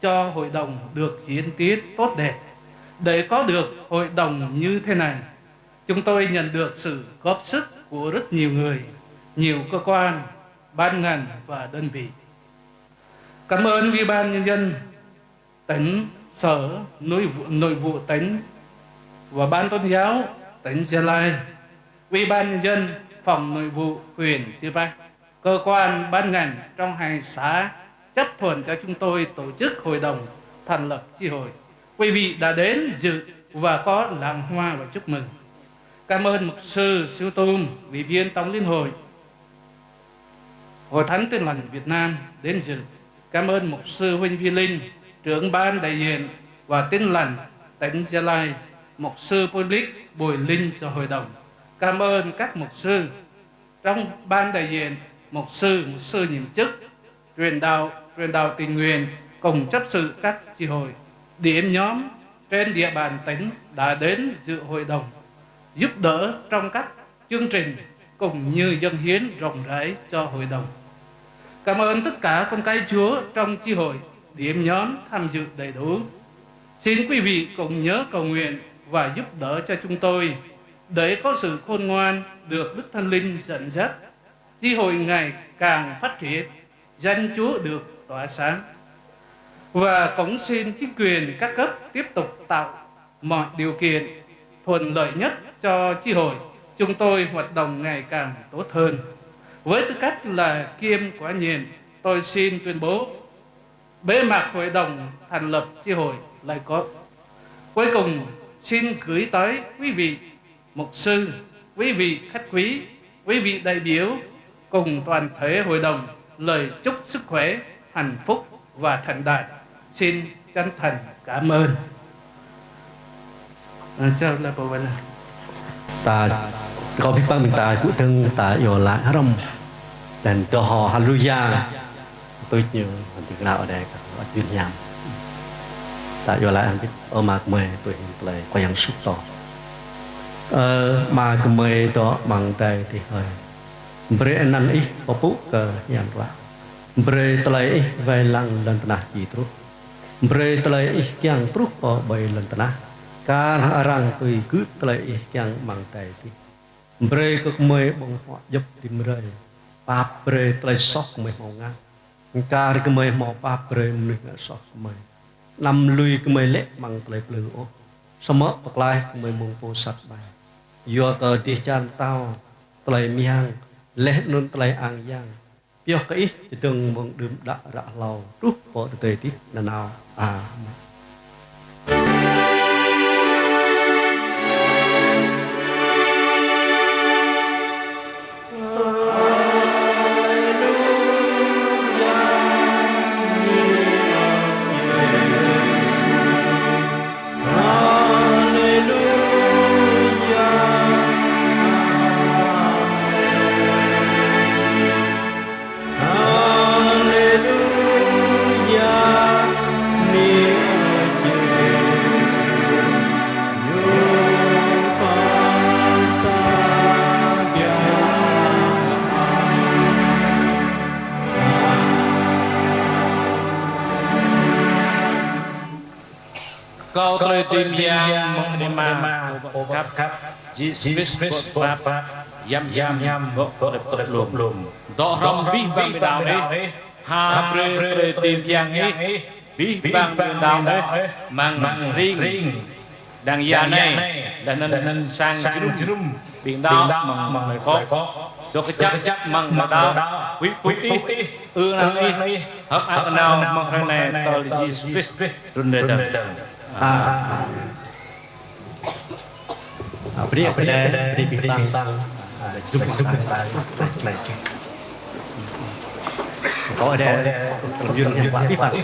cho hội đồng được diễn tiến tốt đẹp. Để có được hội đồng như thế này, chúng tôi nhận được sự góp sức của rất nhiều người, nhiều cơ quan, ban ngành và đơn vị. Cảm ơn Ủy ban Nhân dân tỉnh, Sở Nội vụ, Nội vụ tỉnh và Ban Tôn giáo tỉnh Gia Lai, Ủy ban Nhân dân, Phòng Nội vụ huyện Chư Păh, cơ quan ban ngành trong hai xã chấp thuận cho chúng tôi tổ chức hội đồng thành lập chi hội. Quý vị đã đến dự và có lãng hoa và chúc mừng. Cảm ơn mục sư Siu Tum, Ủy viên Tổng Liên hội Hội Thánh Tin Lành Việt Nam đến dự. Cảm ơn mục sư Huỳnh Việt Linh, trưởng ban đại diện và Tin Lành tỉnh Gia Lai, mục sư Public bồi linh cho hội đồng. Cảm ơn các mục sư trong ban đại diện, mục sư, mục sư nhiệm chức, truyền đạo, truyền đạo tình nguyện, cùng chấp sự các chi hội, điểm nhóm trên địa bàn tỉnh đã đến dự hội đồng, giúp đỡ trong các chương trình cũng như dâng hiến rộng rãi cho hội đồng. Cảm ơn tất cả con cái Chúa trong chi hội, điểm nhóm tham dự đầy đủ. Xin quý vị cũng nhớ cầu nguyện và giúp đỡ cho chúng tôi để có sự khôn ngoan, được Đức Thánh Linh dẫn dắt, chi hội ngày càng phát triển, danh Chúa được tỏa sáng. Và cũng xin chính quyền các cấp tiếp tục tạo mọi điều kiện thuận lợi nhất cho chi hội chúng tôi hoạt động ngày càng tốt hơn. Với tư cách là kiêm quản nhiệm, tôi xin tuyên bố bế mạc hội đồng thành lập chi hội Lai Kok. Cuối cùng, xin gửi tới quý vị mục sư, quý vị khách quý, quý vị đại biểu cùng toàn thể hội đồng lời chúc sức khỏe, hạnh phúc và thành đạt. Xin chân thành cảm ơn. Ơ, čao la pô wai la. Ta, kâo pơpă mơ̆ng ta, kơ tơ̆ng ta iâu laĭ hrŏm. Laih anŭn tơhŏ haleluya. Tui ñu, hăng tơngan Ơi Adai kơ, ăt jun hiam. Ta iâu laĭ hăng ƀĭt, Ơ Ama gơmơi, tui hăng tơlơi Khua Yang Yêsu pơtô. Ơ Ama gơmơi dŏ amăng adai adih hơi. Brơi anăn Ih pơpŭ kơ hiam klă. Brơi tơlơi Ih wai lăng lŏn tơnah či truh. Brơi tơlơi Ih kiăng truh pơ ƀơi lŏn tơnah, kar hăng arăng tui gưt tơlơi Ih kiăng amăng adai adih. Brơi kơ gơmơi ƀơ̆ng huă djŏp rĭm hrơi. Pap brơi tơlơi soh gơmơi hmâo ngă, kar gơmơi hmâo pap brơi mơnuih ngă soh kơ gơmơi. Anăm lui gơmơi lê̆ amăng tơlơi plư ôh, samơ̆ pơklaih gơmơi mơ̆ng pô sat ƀai. Yua kơ dêh čar pơtao, tơlơi mơyang, laih anŭn tơlơi ang yang, pioh kơ Ih, čơdơ̆ng mơ̆ng đưm đă ră hlâo truh pơ tơdơi adih nanao. Amen. Kâo tơlơi dưi mơyang mơ̆ng Ama, Pô khăp, Yêsu Krist, Pô pap, yăm yăm, Pô tơlơi pơtŭ lŏm. Dŏ hrŏm abih bang ƀing đaŏ ih, ha brơi tơlơi dưi mơyang ih, abih bang ƀing đaŏ ih, amăng ring đang ia anai, laih anŭn sang jơnum ƀing đaŏ amăng anai kŏ. Dŏ kơjăp amăng anai đaŏ, huĭ pŭ ih, ư ang ih, hơ̆k mơak nao mơ̆ng hrơi anai tơl Yêsu Krist trŭn rai dơ̆ng. Amen. Bơni, bơni, bơni abih bang. Jum, jum, jum. Kâo đe, jum, jum, abih bang.